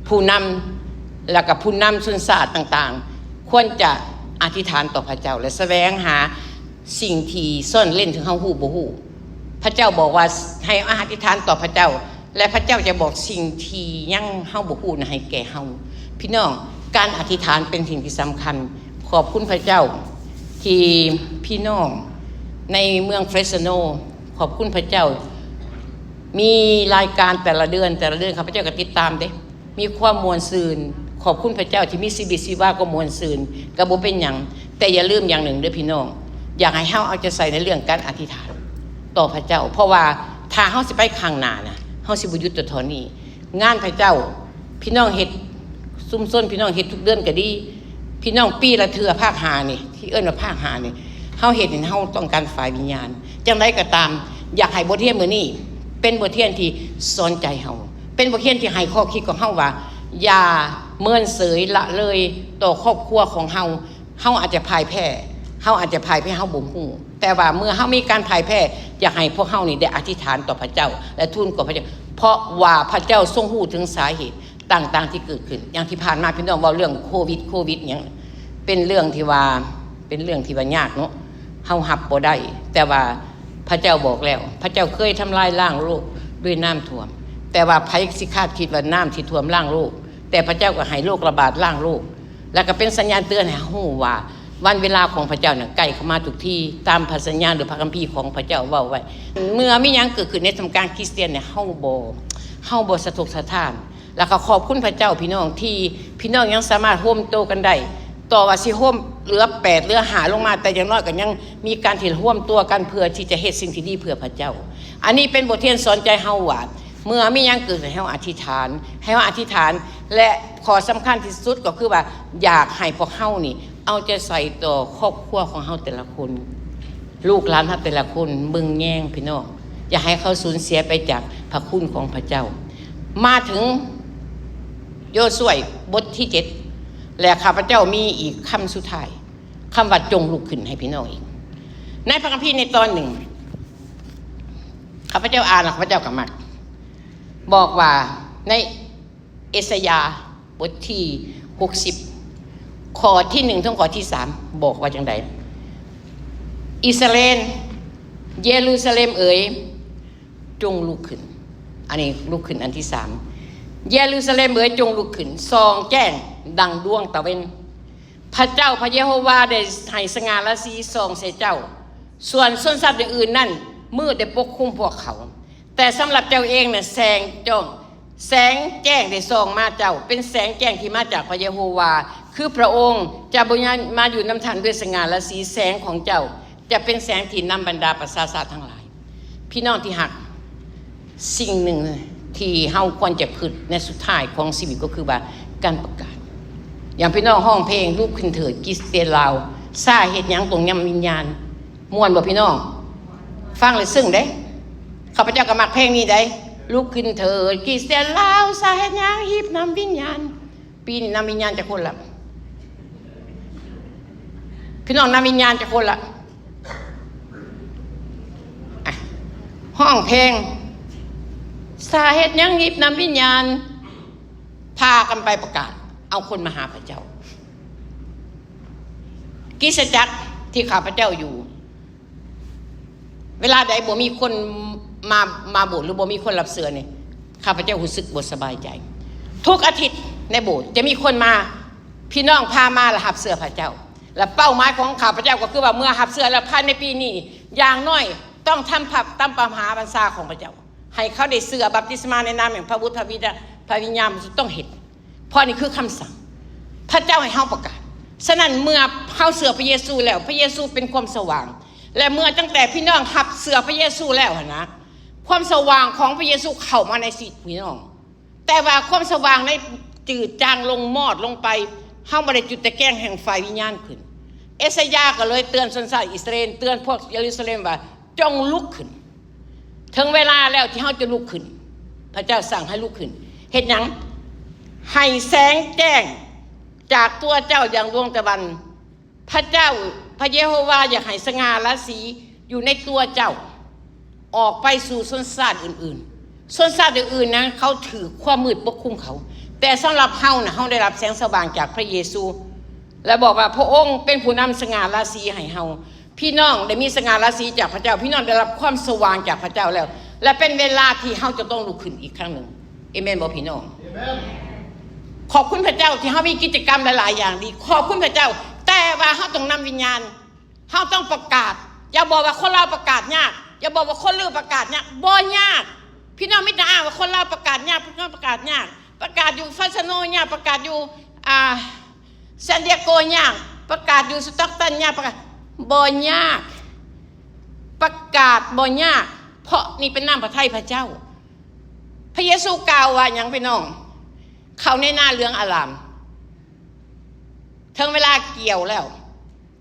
ຜູ້ນຳ ແລ້ວກໍຜູ້ນຳຊົນຊາດຕ່າງໆ ຄວນຈະອະທິຖານຕໍ່ພະເຈົ້າ ແລະ ສະແຫວງຫາສິ່ງທີ່ຊ່ອນເລັນ ທີ່ເຮົາຮູ້ບໍ່ຮູ້. ພະເຈົ້າບອກວ່າໃຫ້ອະທິຖານຕໍ່ພະເຈົ້າ ແລະ ພະເຈົ້າຈະບອກສິ່ງທີ່ຍັງເຮົາບໍ່ຮູ້ນະໃຫ້ແກ່ເຮົາ. ພີ່ນ້ອງ, ການອະທິຖານເປັນສິ່ງທີ່ສຳຄັນ. ຂອບຄຸນພະເຈົ້າທີ່ພີ່ນ້ອງໃນເມືອງເຟຣສໂນ, ຂອບຄຸນພະເຈົ້າ, ມີລາຍການແຕ່ລະເດືອນ, ແຕ່ລະເດືອນຂ້າພະເຈົ້າກໍຕິດຕາມເດ້, ມີຄວາມມ່ວນຊື່ນ. ຂອບຄຸນພະເຈົ້າທີ່ມີຊີວິດຊີວາກໍມ່ວນຊື່ນ, ກໍບໍ່ເປັນຫຍັງ. ແຕ່ຢ່າລືມຢ່າງໜຶ່ງເດີ້ພີ່ນ້ອງ, ຢາກໃຫ້ເຮົາເອົາໃຈໃສ່ໃນເລື່ອງການອະທິຖານຕໍ່ພະເຈົ້າ, ເພາະວ່າຖ້າເຮົາຊິໄປຂ້າງໜ້ານະ, ເຮົາຊິບໍ່ຢຸດແຕ່ເທົ່ານີ້. ງານພະເຈົ້າ, ພີ່ນ້ອງເຮັດຊຸມຊົນ, ພີ່ນ້ອງເຮັດທຸກເດືອນກໍດີ, ພີ່ນ້ອງປີລະເທື່ອ, ພາກຫ້ານີ້, ທີ່ເອີ້ນວ່າພາກຫ້ານີ້, ເຮົາເຮັດນີ້ ເຮົາຕ້ອງການຝ່າຍວິນຍານ. ຈັ່ງໃດກໍຕາມ, ຢາກໃຫ້ບົດຮຽນມື້ນີ້ເປັນບົດຮຽນທີ່ສອນໃຈເຮົາ, ເປັນບົດຮຽນທີ່ໃຫ້ຂໍ້ຄິດຂອງເຮົາວ່າ ຢ່າເມີນເສີຍລະເລີຍຕໍ່ຄອບຄົວຂອງເຮົາ. ເຮົາອາດຈະພ່າຍແພ້, ເຮົາອາດຈະພ່າຍແພ້, ເຮົາບໍ່ຮູ້. ແຕ່ວ່າເມື່ອເຮົາມີການພ່າຍແພ້, ຢາກໃຫ້ພວກເຮົານີ້ໄດ້ອະທິຖານຕໍ່ພະເຈົ້າ ແລະ ທູນຂໍພະເຈົ້າ, ເພາະວ່າພະເຈົ້າຊົງຮູ້ເຖິງສາເຫດຕ່າງໆທີ່ເກີດຂຶ້ນ. ຢ່າງທີ່ຜ່ານມາ ພີ່ນ້ອງເວົ້າເລື່ອງໂຄວິດ, ໂຄວິດຫຍັງ, ເປັນເລື່ອງທີ່ວ່າ, ເປັນເລື່ອງທີ່ວ່າຍາກເນາະ, ເຮົາຮັບບໍ່ໄດ້. ແຕ່ວ່າພະເຈົ້າບອກແລ້ວ, ພະເຈົ້າເຄີຍທຳລາຍລ້າງໂລກດ້ວຍນ້ຳຖ້ວມ, ແຕ່ວ່າໃຜຊິຄາດຄິດວ່ານ້ຳຊິຖ້ວມລ້າງໂລກ? ແຕ່ພະເຈົ້າກໍໃຫ້ໂລກລະບາດລ້າງໂລກ. ແລ້ວກໍເປັນສັນຍານເຕືອນໃຫ້ເຮົາຮູ້ວ່າ ວັນເວລາຂອງພະເຈົ້ານັ້ນໃກ້ເຂົ້າມາທຸກທີ, ຕາມພະສັນຍານ ຫຼື ພະຄຳພີຂອງພະເຈົ້າເວົ້າໄວ້. ເມື່ອມີຫຍັງເກີດຂຶ້ນໃນທ່າມກາງຄຣິສຕຽນນີ້, ເຮົາບໍ່, ເຮົາບໍ່ສະທົກສະທ້ານ. ແລ້ວກໍຂອບຄຸນພະເຈົ້າ, ພີ່ນ້ອງ, ທີ່ພີ່ນ້ອງຍັງສາມາດໂຮມໂຕກັນໄດ້. ຕໍ່ວ່າຊິໂຮມເຫຼືອແປດ ເຫຼືອຫ້າລົງມາ, ແຕ່ຢ່າງນ້ອຍກໍຍັງມີການທີ່ຮວມຕົວກັນ ເພື່ອທີ່ຈະເຮັດສິ່ງທີ່ດີເພື່ອພະເຈົ້າ. ອັນນີ້ເປັນບົດຮຽນສອນໃຈເຮົາວ່າ ເມື່ອມີຫຍັງເກີດ ໃຫ້ເຮົາອະທິຖານ, ໃຫ້ເຮົາອະທິຖານ. ແລະ ຂໍ້ສຳຄັນທີ່ສຸດກໍຄືວ່າ ຢາກໃຫ້ພວກເຮົານີ້ເອົາໃຈໃສ່ຕໍ່ຄອບຄົວຂອງເຮົາແຕ່ລະຄົນ, ລູກຫຼານເຮົາແຕ່ລະຄົນ, ເບິ່ງແຍງພີ່ນ້ອງ, ຢ່າໃຫ້ເຂົາສູນເສຍໄປຈາກພະຄຸນຂອງພະເຈົ້າ. ມາເຖິງໂຢຊວຍບົດທີເຈັດ ແລະ ຂ້າພະເຈົ້າມີອີກຄຳສຸດທ້າຍ, ຄຳວ່າ ຈົ່ງລຸກຂຶ້ນ ໃຫ້ພີ່ນ້ອງອີກ. ໃນພະຄຳພີໃນຕອນໜຶ່ງ ຂ້າພະເຈົ້າອ່ານແລ້ວ ຂ້າພະເຈົ້າກໍມັກ ບອກວ່າ ໃນເອສາຍາບົດທີຫົກສິບ ຂໍ້ທີໜຶ່ງ ເຖິງຂໍ້ທີສາມ ບອກວ່າຈັ່ງໃດ? ອິດສະຣາເອນ, ເຢຣູຊາເລັມເອີຍ, ຈົ່ງລຸກຂຶ້ນ. ອັນນີ້ລຸກຂຶ້ນອັນທີສາມ. ເຢຣູຊາເລັມເອີຍ, ຈົ່ງລຸກຂຶ້ນ, ສ່ອງແຈ້ງດັ່ງດວງຕາເວັນ. ພະເຈົ້າພະເຢໂຮວາໄດ້ໃຫ້ສະຫງ່າລາສີສ່ອງໃສ່ເຈົ້າ, ສ່ວນຊົນຊາດອື່ນໆນັ້ນ ມືດໄດ້ປົກຄຸມພວກເຂົາ. ແຕ່ສຳລັບເຈົ້າເອງນະ ແສງຈ້ອງ, ແສງແຈ້ງໄດ້ສ່ອງມາເຈົ້າ, ເປັນແສງແຈ້ງທີ່ມາຈາກພະເຢໂຮວາ, ຄືພະອົງຈະບໍ່ມາຢູ່ນຳທ່ານດ້ວຍສະຫງ່າລາສີ, ແສງຂອງເຈົ້າຈະເປັນແສງທີ່ນຳບັນດາປະຊາຊາດທັງຫຼາຍ. ພີ່ນ້ອງທີ່ຮັກ, ສິ່ງໜຶ່ງທີ່ເຮົາຄວນຈະຄິດໃນສຸດທ້າຍຂອງຊີວິດກໍຄືວ່າການປະກາດ. ຢ່າງພີ່ນ້ອງຮ້ອງເພງ ລຸກຂຶ້ນເຖີດຄຣິສຕຽນລາວ, ຊາເຮັດຫຍັງຕ້ອງນຳວິນຍານ. ມ່ວນບໍ່ພີ່ນ້ອງ? ຟັງແລ້ວຊຶ້ງເດ້. ຂ້າພະເຈົ້າກໍມັກເພງນີ້ໃດ໋, ລຸກຂຶ້ນເຖີດຄຣິສຕຽນລາວ, ຊາເຮັດຫຍັງຮີບນຳວິນຍານ. ປີນີ້ນຳວິນຍານຈັກຄົນລະ? ພີ່ນ້ອງນຳວິນຍານຈັກຄົນລະ? ອ່ະ ຮ້ອງເພງ ສາເຮັດຫຍັງຮີບນຳວິນຍານ ພາກັນໄປປະກາດ ເອົາຄົນມາຫາພະເຈົ້າ. ຄຣິສຕະຈັກທີ່ຂ້າພະເຈົ້າຢູ່ ເວລາໃດບໍ່ມີຄົນມາ ມາໂບດ ຫຼື ບໍ່ມີຄົນຮັບເຊື່ອນີ້ ຂ້າພະເຈົ້າຮູ້ສຶກບໍ່ສະບາຍໃຈ. ທຸກອາທິດໃນໂບດຈະມີຄົນມາ ພີ່ນ້ອງພາມາ ແລະ ຮັບເຊື່ອພະເຈົ້າ. ແລະ ເປົ້າໝາຍຂອງຂ້າພະເຈົ້າກໍຄືວ່າ ເມື່ອຮັບເຊື່ອແລ້ວ ພາຍໃນປີນີ້ ຢ່າງໜ້ອຍຕ້ອງທຳ ທຳຕາມພະມະຫາບັນຊາຂອງພະເຈົ້າ ໃຫ້ເຂົາໄດ້ເຊື່ອ ບັບຕິສມາໃນນາມແຫ່ງພະບຸດ ພະວິດ ພະວິນຍານ ຕ້ອງເຮັດ. ເພາະນີ້ຄືຄຳສັ່ງ ພະເຈົ້າໃຫ້ເຮົາປະກາດ. ສະນັ້ນ ເມື່ອເຮົາເຊື່ອພະເຢຊູແລ້ວ ພະເຢຊູເປັນຄວາມສະຫວ່າງ ແລະ ເມື່ອຕັ້ງແຕ່ພີ່ນ້ອງຮັບເຊື່ອພະເຢຊູແລ້ວຫັ້ນນະ ຄວາມສະຫວ່າງຂອງພະເຢຊູເຂົ້າມາໃນຊີວິດພີ່ນ້ອງ. ແຕ່ວ່າຄວາມສະຫວ່າງໄດ້ຈືດຈາງລົງ ມອດລົງໄປ, ເຮົາບໍ່ໄດ້ຈຸດຕະແກງແຫ່ງໄຟວິນຍານຂຶ້ນ. ເອຊາຍາກໍເລີຍເຕືອນຊົນຊາດອິດສະຣາເອນ, ເຕືອນພວກເຢຣູຊາເລັມວ່າ, ຈົ່ງລຸກຂຶ້ນ. ເຖິງເວລາແລ້ວທີ່ເຮົາຈະລຸກຂຶ້ນ. ພະເຈົ້າສັ່ງໃຫ້ລຸກຂຶ້ນ. ເຮັດຫຍັງ? ໃຫ້ແສງແຈ້ງຈາກຕົວເຈົ້າຢ່າງດວງຕະວັນ. ພະເຈົ້າ, ພະເຢໂຮວາຢາກໃຫ້ສະຫງ່າລາສີຢູ່ໃນຕົວເຈົ້າ ອອກໄປສູ່ຊົນຊາດອື່ນໆ. ຊົນຊາດອື່ນໆນະ ເຂົາຖືກຄວາມມືດປົກຄຸມເຂົາ. ແຕ່ສຳລັບເຮົານະ, ເຮົາໄດ້ຮັບແສງສະຫວ່າງຈາກພະເຢຊູ ແລະ ບອກວ່າພະອົງເປັນຜູ້ນຳສະຫງ່າລາສີໃຫ້ເຮົາ. ພີ່ນ້ອງໄດ້ມີສະຫງ່າລາສີຈາກພະເຈົ້າ, ພີ່ນ້ອງໄດ້ຮັບຄວາມສະຫວ່າງຈາກພະເຈົ້າແລ້ວ ແລະ ເປັນເວລາທີ່ເຮົາຈະຕ້ອງລຸກຂຶ້ນອີກຄັ້ງໜຶ່ງ. ເອເມນບໍ່ພີ່ນ້ອງ? ເອເມນ. ຂອບຄຸນພະເຈົ້າທີ່ເຮົາມີກິດຈະກຳຫຼາຍໆຢ່າງດີ. ຂອບຄຸນພະເຈົ້າ, ແຕ່ວ່າເຮົາຕ້ອງນຳວິນຍານ, ເຮົາຕ້ອງປະກາດ. ຢ່າບອກວ່າຄົນລາວປະກາດຍາກ, ຢ່າບອກວ່າຄົນລືວປະກາດຍາກ, ບໍ່ຍາກ. ພີ່ນ້ອງມີແຕ່ອ້າງວ່າຄົນລາວປະກາດຍາກ, ພີ່ນ້ອງປະກາດຍາກ. ປະກາດຢູ່ຟຣະເຊໂນຍາກ, ປະກາດຢູ່ ອ່າ ຊານດຽໂກຍາກ, ປະກາດຢູ່ສະຕັອກຕັນຍາກ, ປະກາດ ບໍ່ຍາກ. ປະກາດບໍ່ຍາກ, ເພາະນີ້ເປັນນ້ຳພະໄທພະເຈົ້າ. ພະເຢຊູກ່າວວ່າຫຍັງພີ່ນ້ອງ? ເຂົ້າໃນນາເຫຼືອງອາລາມ, ເຖິງເວລາກ່ຽວແລ້ວ,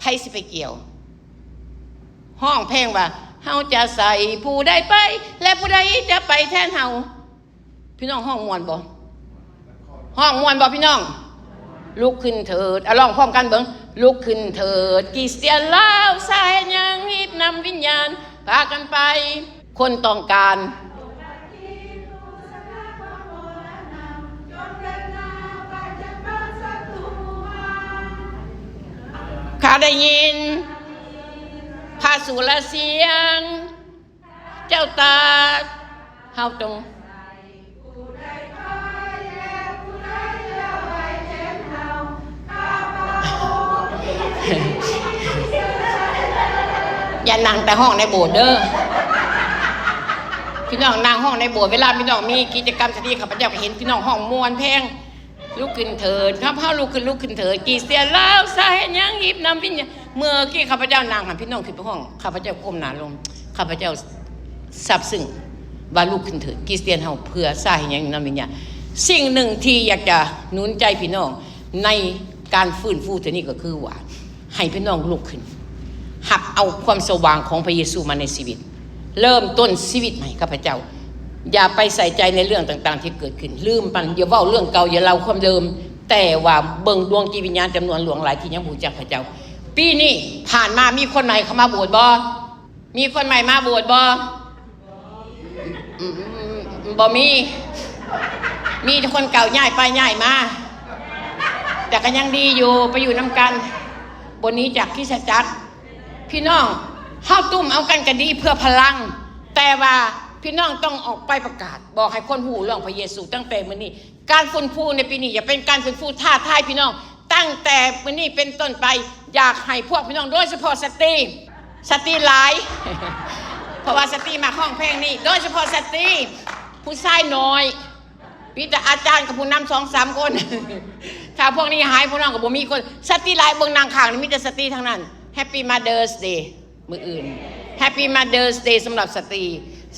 ໃຜຊິໄປກ່ຽວ? ຮ້ອງເພງວ່າ, ເຮົາຈະໃສ່ຜູ້ໃດໄປ ແລະ ຜູ້ໃດຈະໄປແທນເຮົາ? ພີ່ນ້ອງຮ້ອງມ່ວນບໍ່? ຮ້ອງມ່ວນບໍ່ພີ່ນ້ອງ? ລຸກຂຶ້ນເຖີດ. ເອົາ ຮ້ອງພ້ອມກັນເບິ່ງ. ລຸກຂຶ້ນເຖີດ ຄຣິສຕຽນລາວ, ສາເຮັດຫຍັງຮີບນຳວິນຍານ ພາກັນໄປ. ຄົນຕ້ອງການ ຂ້າໄດ້ຍິນພະສຸລະສຽງ ເຈົ້າຕັດ ເຮົາຕ້ອງ ຢ່ານັ່ງແຕ່ຮ້ອງໃນໂບດເດີ. ພີ່ນ້ອງນັ່ງຮ້ອງໃນໂບດ, ເວລາພີ່ນ້ອງມີກິດຈະກຳສະຕຣີ ຂ້າພະເຈົ້າກໍເຫັນພີ່ນ້ອງຮ້ອງມ່ວນແພງ. ລຸກຂຶ້ນເຖີດ ເຮົາລຸກຂຶ້ນ, ລຸກຂຶ້ນເຖີດ ຄຣິສຕຽນລາວ ສາເຮັດຫຍັງຮີບນຳວິນຍານ. ເມື່ອກີ້ຂ້າພະເຈົ້ານັ່ງຫັ້ນ ພີ່ນ້ອງຂຶ້ນໄປຮ້ອງ, ຂ້າພະເຈົ້າກົ້ມໜ້າລົງ, ຂ້າພະເຈົ້າຊາບຊຶ້ງວ່າລຸກຂຶ້ນເຖີດ ຄຣິສຕຽນເຮົາ ເພື່ອສາເຮັດຫຍັງນຳວິນຍານ. ສິ່ງໜຶ່ງທີ່ຢາກຈະໜູນໃຈພີ່ນ້ອງໃນການຟື້ນຟູເທື່ອນີ້ກໍຄືວ່າ ໃຫ້ພີ່ນ້ອງລຸກຂຶ້ນ ຮັບເອົາຄວາມສະຫວ່າງຂອງພະເຢຊູມາໃນຊີວິດ. ເລີ່ມຕົ້ນຊີວິດໃໝ່ກັບພະເຈົ້າ. ຢ່າໄປໃສ່ໃຈໃນເລື່ອງຕ່າງໆທີ່ເກີດຂຶ້ນ. ລືມມັນ. ຢ່າເວົ້າເລື່ອງເກົ່າ, ຢ່າເລົ່າຄວາມເດີມ. ແຕ່ວ່າເບິ່ງດວງຈິດວິນຍານຈຳນວນຫຼວງຫຼາຍທີ່ຍັງບໍ່ຮູ້ຈັກພະເຈົ້າ. ປີນີ້ຜ່ານມາມີຄົນໃໝ່ເຂົ້າມາໂບດບໍ່? ມີຄົນໃໝ່ມາໂບດບໍ່? ອືມ ບໍ່ມີ. ມີແຕ່ຄົນເກົ່າຍ້າຍໄປຍ້າຍມາ. ແຕ່ກໍຍັງດີຢູ່, ໄປຢູ່ນຳກັນ. ບໍ່ໜີຈາກຄຣິສຕະຈັກ. ພີ່ນ້ອງ, ເຮົາຕຸ້ມເອົາກັນກໍດີເພື່ອພະລັງ, ແຕ່ວ່າພີ່ນ້ອງຕ້ອງອອກໄປປະກາດ, ບອກໃຫ້ຄົນຮູ້ເລື່ອງພະເຢຊູຕັ້ງແຕ່ມື້ນີ້. ການຟື້ນຟູໃນປີນີ້ຢ່າເປັນການຟື້ນຟູທ້າທາຍພີ່ນ້ອງ. ຕັ້ງແຕ່ມື້ນີ້ເປັນຕົ້ນໄປ, ຢາກໃຫ້ພວກພີ່ນ້ອງ, ໂດຍສະເພາະສະຕີ, ສະຕີຫຼາຍ, ເພາະວ່າສະຕີມັກຮ້ອງເພງນີ້, ໂດຍສະເພາະສະຕີ, ຜູ້ຊາຍໜ້ອຍ. ມີແຕ່ອາຈານກັບຜູ້ນຳສອງສາມຄົນ. ຖ້າພວກນີ້ຫາຍ, ພວກນ້ອງກໍບໍ່ມີຄົນ. ສະຕີຫຼາຍ, ເບິ່ງນາງຂ້າງນີ້ມີແຕ່ສະຕີທັງນັ້ນ. Happy Mother's Day ມື້ອື່ນ. Happy Mother's Day ສຳລັບສະຕີ.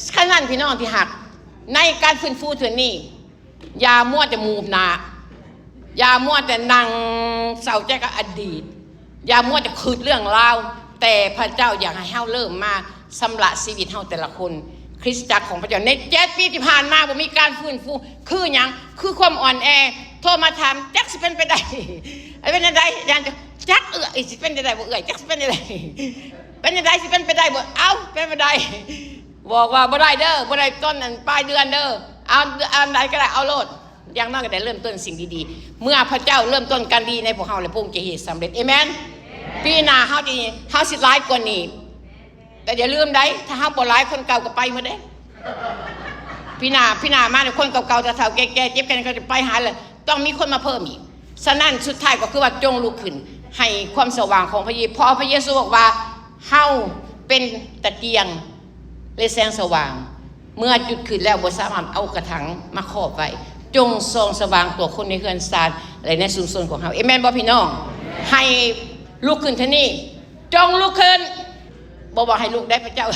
ສະນັ້ນ ພີ່ນ້ອງທີ່ຮັກ, ໃນການຟື້ນຟູເທື່ອນີ້, ຢ່າມົວແຕ່ມູບໜ້າ, ຢ່າມົວແຕ່ນັ່ງເສົ້າໃຈກັບອະດີດ. ຢ່າມົວແຕ່ຄິດເລື່ອງລາວ, ແຕ່ພະເຈົ້າຢາກໃຫ້ເຮົາເລີ່ມມາຊຳລະຊີວິດເຮົາແຕ່ລະຄົນ. ຄຣິສຕະຈັກຂອງພະເຈົ້າໃນເຈັດປີທີ່ຜ່ານມາບໍ່ມີການຟື້ນຟູ. ຄືຫຍັງ? ຄືຄວາມອ່ອນແອ. ໂທມາຖາມ ຈັກຊິເປັນໄປໄດ້ ເປັນຈັ່ງໃດ? ຢ້ານ ຈັກເອື້ອຍຊິເປັນຈັ່ງໃດບໍ່ເອື້ອຍ ຈັກຊິເປັນຈັ່ງໃດ ເປັນຈັ່ງໃດ ຊິເປັນໄປໄດ້ບໍ່? ເອົ້າ ເປັນໄປໄດ້ ບອກວ່າບໍ່ໄດ້ເດີ ບໍ່ໄດ້ຕອນນັ້ນປາຍເດືອນເດີ ເອົາອັນໃດກໍໄດ້ ເອົາໂລດ. ຢ່າງໜ້ອຍກໍໄດ້ເລີ່ມຕົ້ນສິ່ງດີໆ. ເມື່ອພະເຈົ້າເລີ່ມຕົ້ນການດີໃນພວກເຮົາແລ້ວ ພະອົງຈະເຮັດສຳເລັດ. ເອເມນ. ປີໜ້າເຮົາຈະ ເຮົາຊິຫຼາຍກວ່ານີ້. ແຕ່ຢ່າລືມໃດ໋ ຖ້າເຮົາບໍ່ຫຼາຍ ຄົນເກົ່າກໍໄປໝົດເດ້. ປີໜ້າ ປີໜ້າມານີ້ ຄົນເກົ່າໆ ເຖົ້າໆ ແກ່ໆ ເຈັບແຂນ ເຂົາຈະໄປຫາແລ້ວ ຕ້ອງມີຄົນມາເພີ່ມອີກ. ສະນັ້ນ ສຸດທ້າຍກໍຄືວ່າ ຈົ່ງລຸກຂຶ້ນໃຫ້ຄວາມສະຫວ່າງຂອງພະເຢ ເພາະພະເຢຊູບອກວ່າ ເຮົາເປັນຕະກຽງ ແລະ ແສງສະຫວ່າງ. ເມື່ອຈຸດຂຶ້ນແລ້ວ ບໍ່ສາມາດເອົາກະຖັງມາຄອບໄວ້. ຈົ່ງສ່ອງສະຫວ່າງຕົວຄົນໃນເຮືອນຊານ ແລະ ໃນຊຸມຊົນຂອງເຮົາ. ເອເມນບໍ່ພີ່ນ້ອງ? ໃຫ້ລຸກຂຶ້ນເທື່ອນີ້. ຈົ່ງລຸກຂຶ້ນ. ບໍ່ບອກໃຫ້ລຸກໄດ້ພະເຈົ້າ.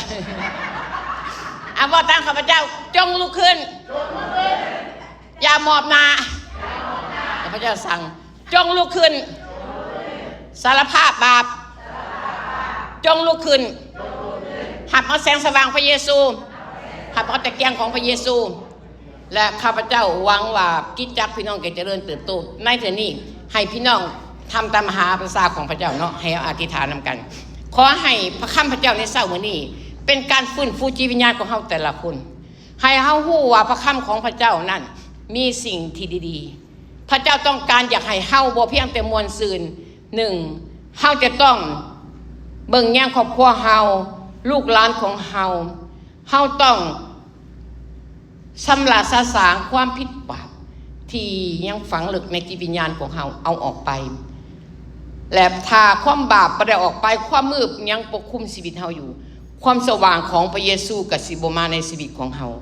ອາ ເວົ້າຕາມຂ້າພະເຈົ້າ. ຈົ່ງລຸກຂຶ້ນ. ຢ່າໝອບໜ້າ. ຂ້າພະເຈົ້າສັ່ງ. ຈົ່ງລຸກຂຶ້ນ. ສາລະພາບບາບ. ຈົ່ງລຸກຂຶ້ນ. ຮັບເອົາແສງສະຫວ່າງພະເຢຊູ. ຮັບເອົາຕະກຽງຂອງພະເຢຊູ. ແລະ ຂ້າພະເຈົ້າຫວັງວ່າກິດຈັກພີ່ນ້ອງຈະຈະເລີນເຕີບໂຕໃນເທື່ອນີ້. ໃຫ້ພີ່ນ້ອງທຳຕາມມະຫາປະຊາຂອງພະເຈົ້າເນາະ. ໃຫ້ເຮົາອະທິຖານນຳກັນ. ຂໍໃຫ້ພະຄຳພະເຈົ້າໃນເຊົ້າມື້ນີ້ ເປັນການຟື້ນຟູຈິດວິນຍານຂອງເຮົາແຕ່ລະຄົນ. ໃຫ້ເຮົາຮູ້ວ່າພະຄຳຂອງພະເຈົ້ານັ້ນມີສິ່ງທີ່ດີໆ. ພະເຈົ້າຕ້ອງການຢາກໃຫ້ເຮົາບໍ່ພຽງແຕ່ມ່ວນຊື່ນ. ໜຶ່ງ, ເຮົາຈະຕ້ອງເບິ່ງແຍງຄອບຄົວເຮົາ, ລູກຫຼານຂອງເຮົາ. ເຮົາຕ້ອງຊຳລະສະສາງຄວາມຜິດບາບທີ່ຍັງຝັງເລິກໃນຈິດວິນຍານຂອງເຮົາເອົາອອກໄປ. ແລະ ຖ້າຄວາມບາບບໍ່ໄດ້ອອກໄປ, ຄວາມມືດຍັງປົກຄຸມຊີວິດເຮົາຢູ່, ຄວາມສະຫວ່າງຂອງພະເຢຊູກໍຊິບໍ່ມາໃນຊີວິດຂອງເຮົາ.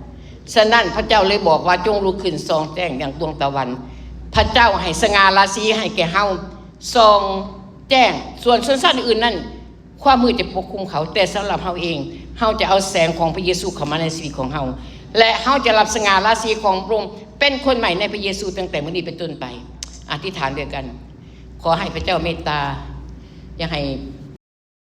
ສະນັ້ນ ພະເຈົ້າເລີຍບອກວ່າ, ຈົ່ງລຸກຂຶ້ນສ່ອງແຈ້ງຢ່າງດວງຕາວັນ. ພະເຈົ້າໃຫ້ສະຫງ່າລາສີໃຫ້ແກ່ເຮົາສ່ອງແຈ້ງ, ສ່ວນຊົນຊາດອື່ນນັ້ນ ຄວາມມືດຈະປົກຄຸມເຂົາ, ແຕ່ສຳລັບເຮົາເອງ, ເຮົາຈະເອົາແສງຂອງພະເຢຊູເຂົ້າມາໃນຊີວິດຂອງເຮົາ, ແລະ ເຮົາຈະຮັບສະຫງ່າລາສີຂອງພະອົງ, ເປັນຄົນໃໝ່ໃນພະເຢຊູຕັ້ງແຕ່ມື້ນີ້ເປັນຕົ້ນໄປ. ອະທິຖານດ້ວຍກັນ. ຂໍໃຫ້ພະເຈົ້າເມດຕາ, ຢ່າໃຫ້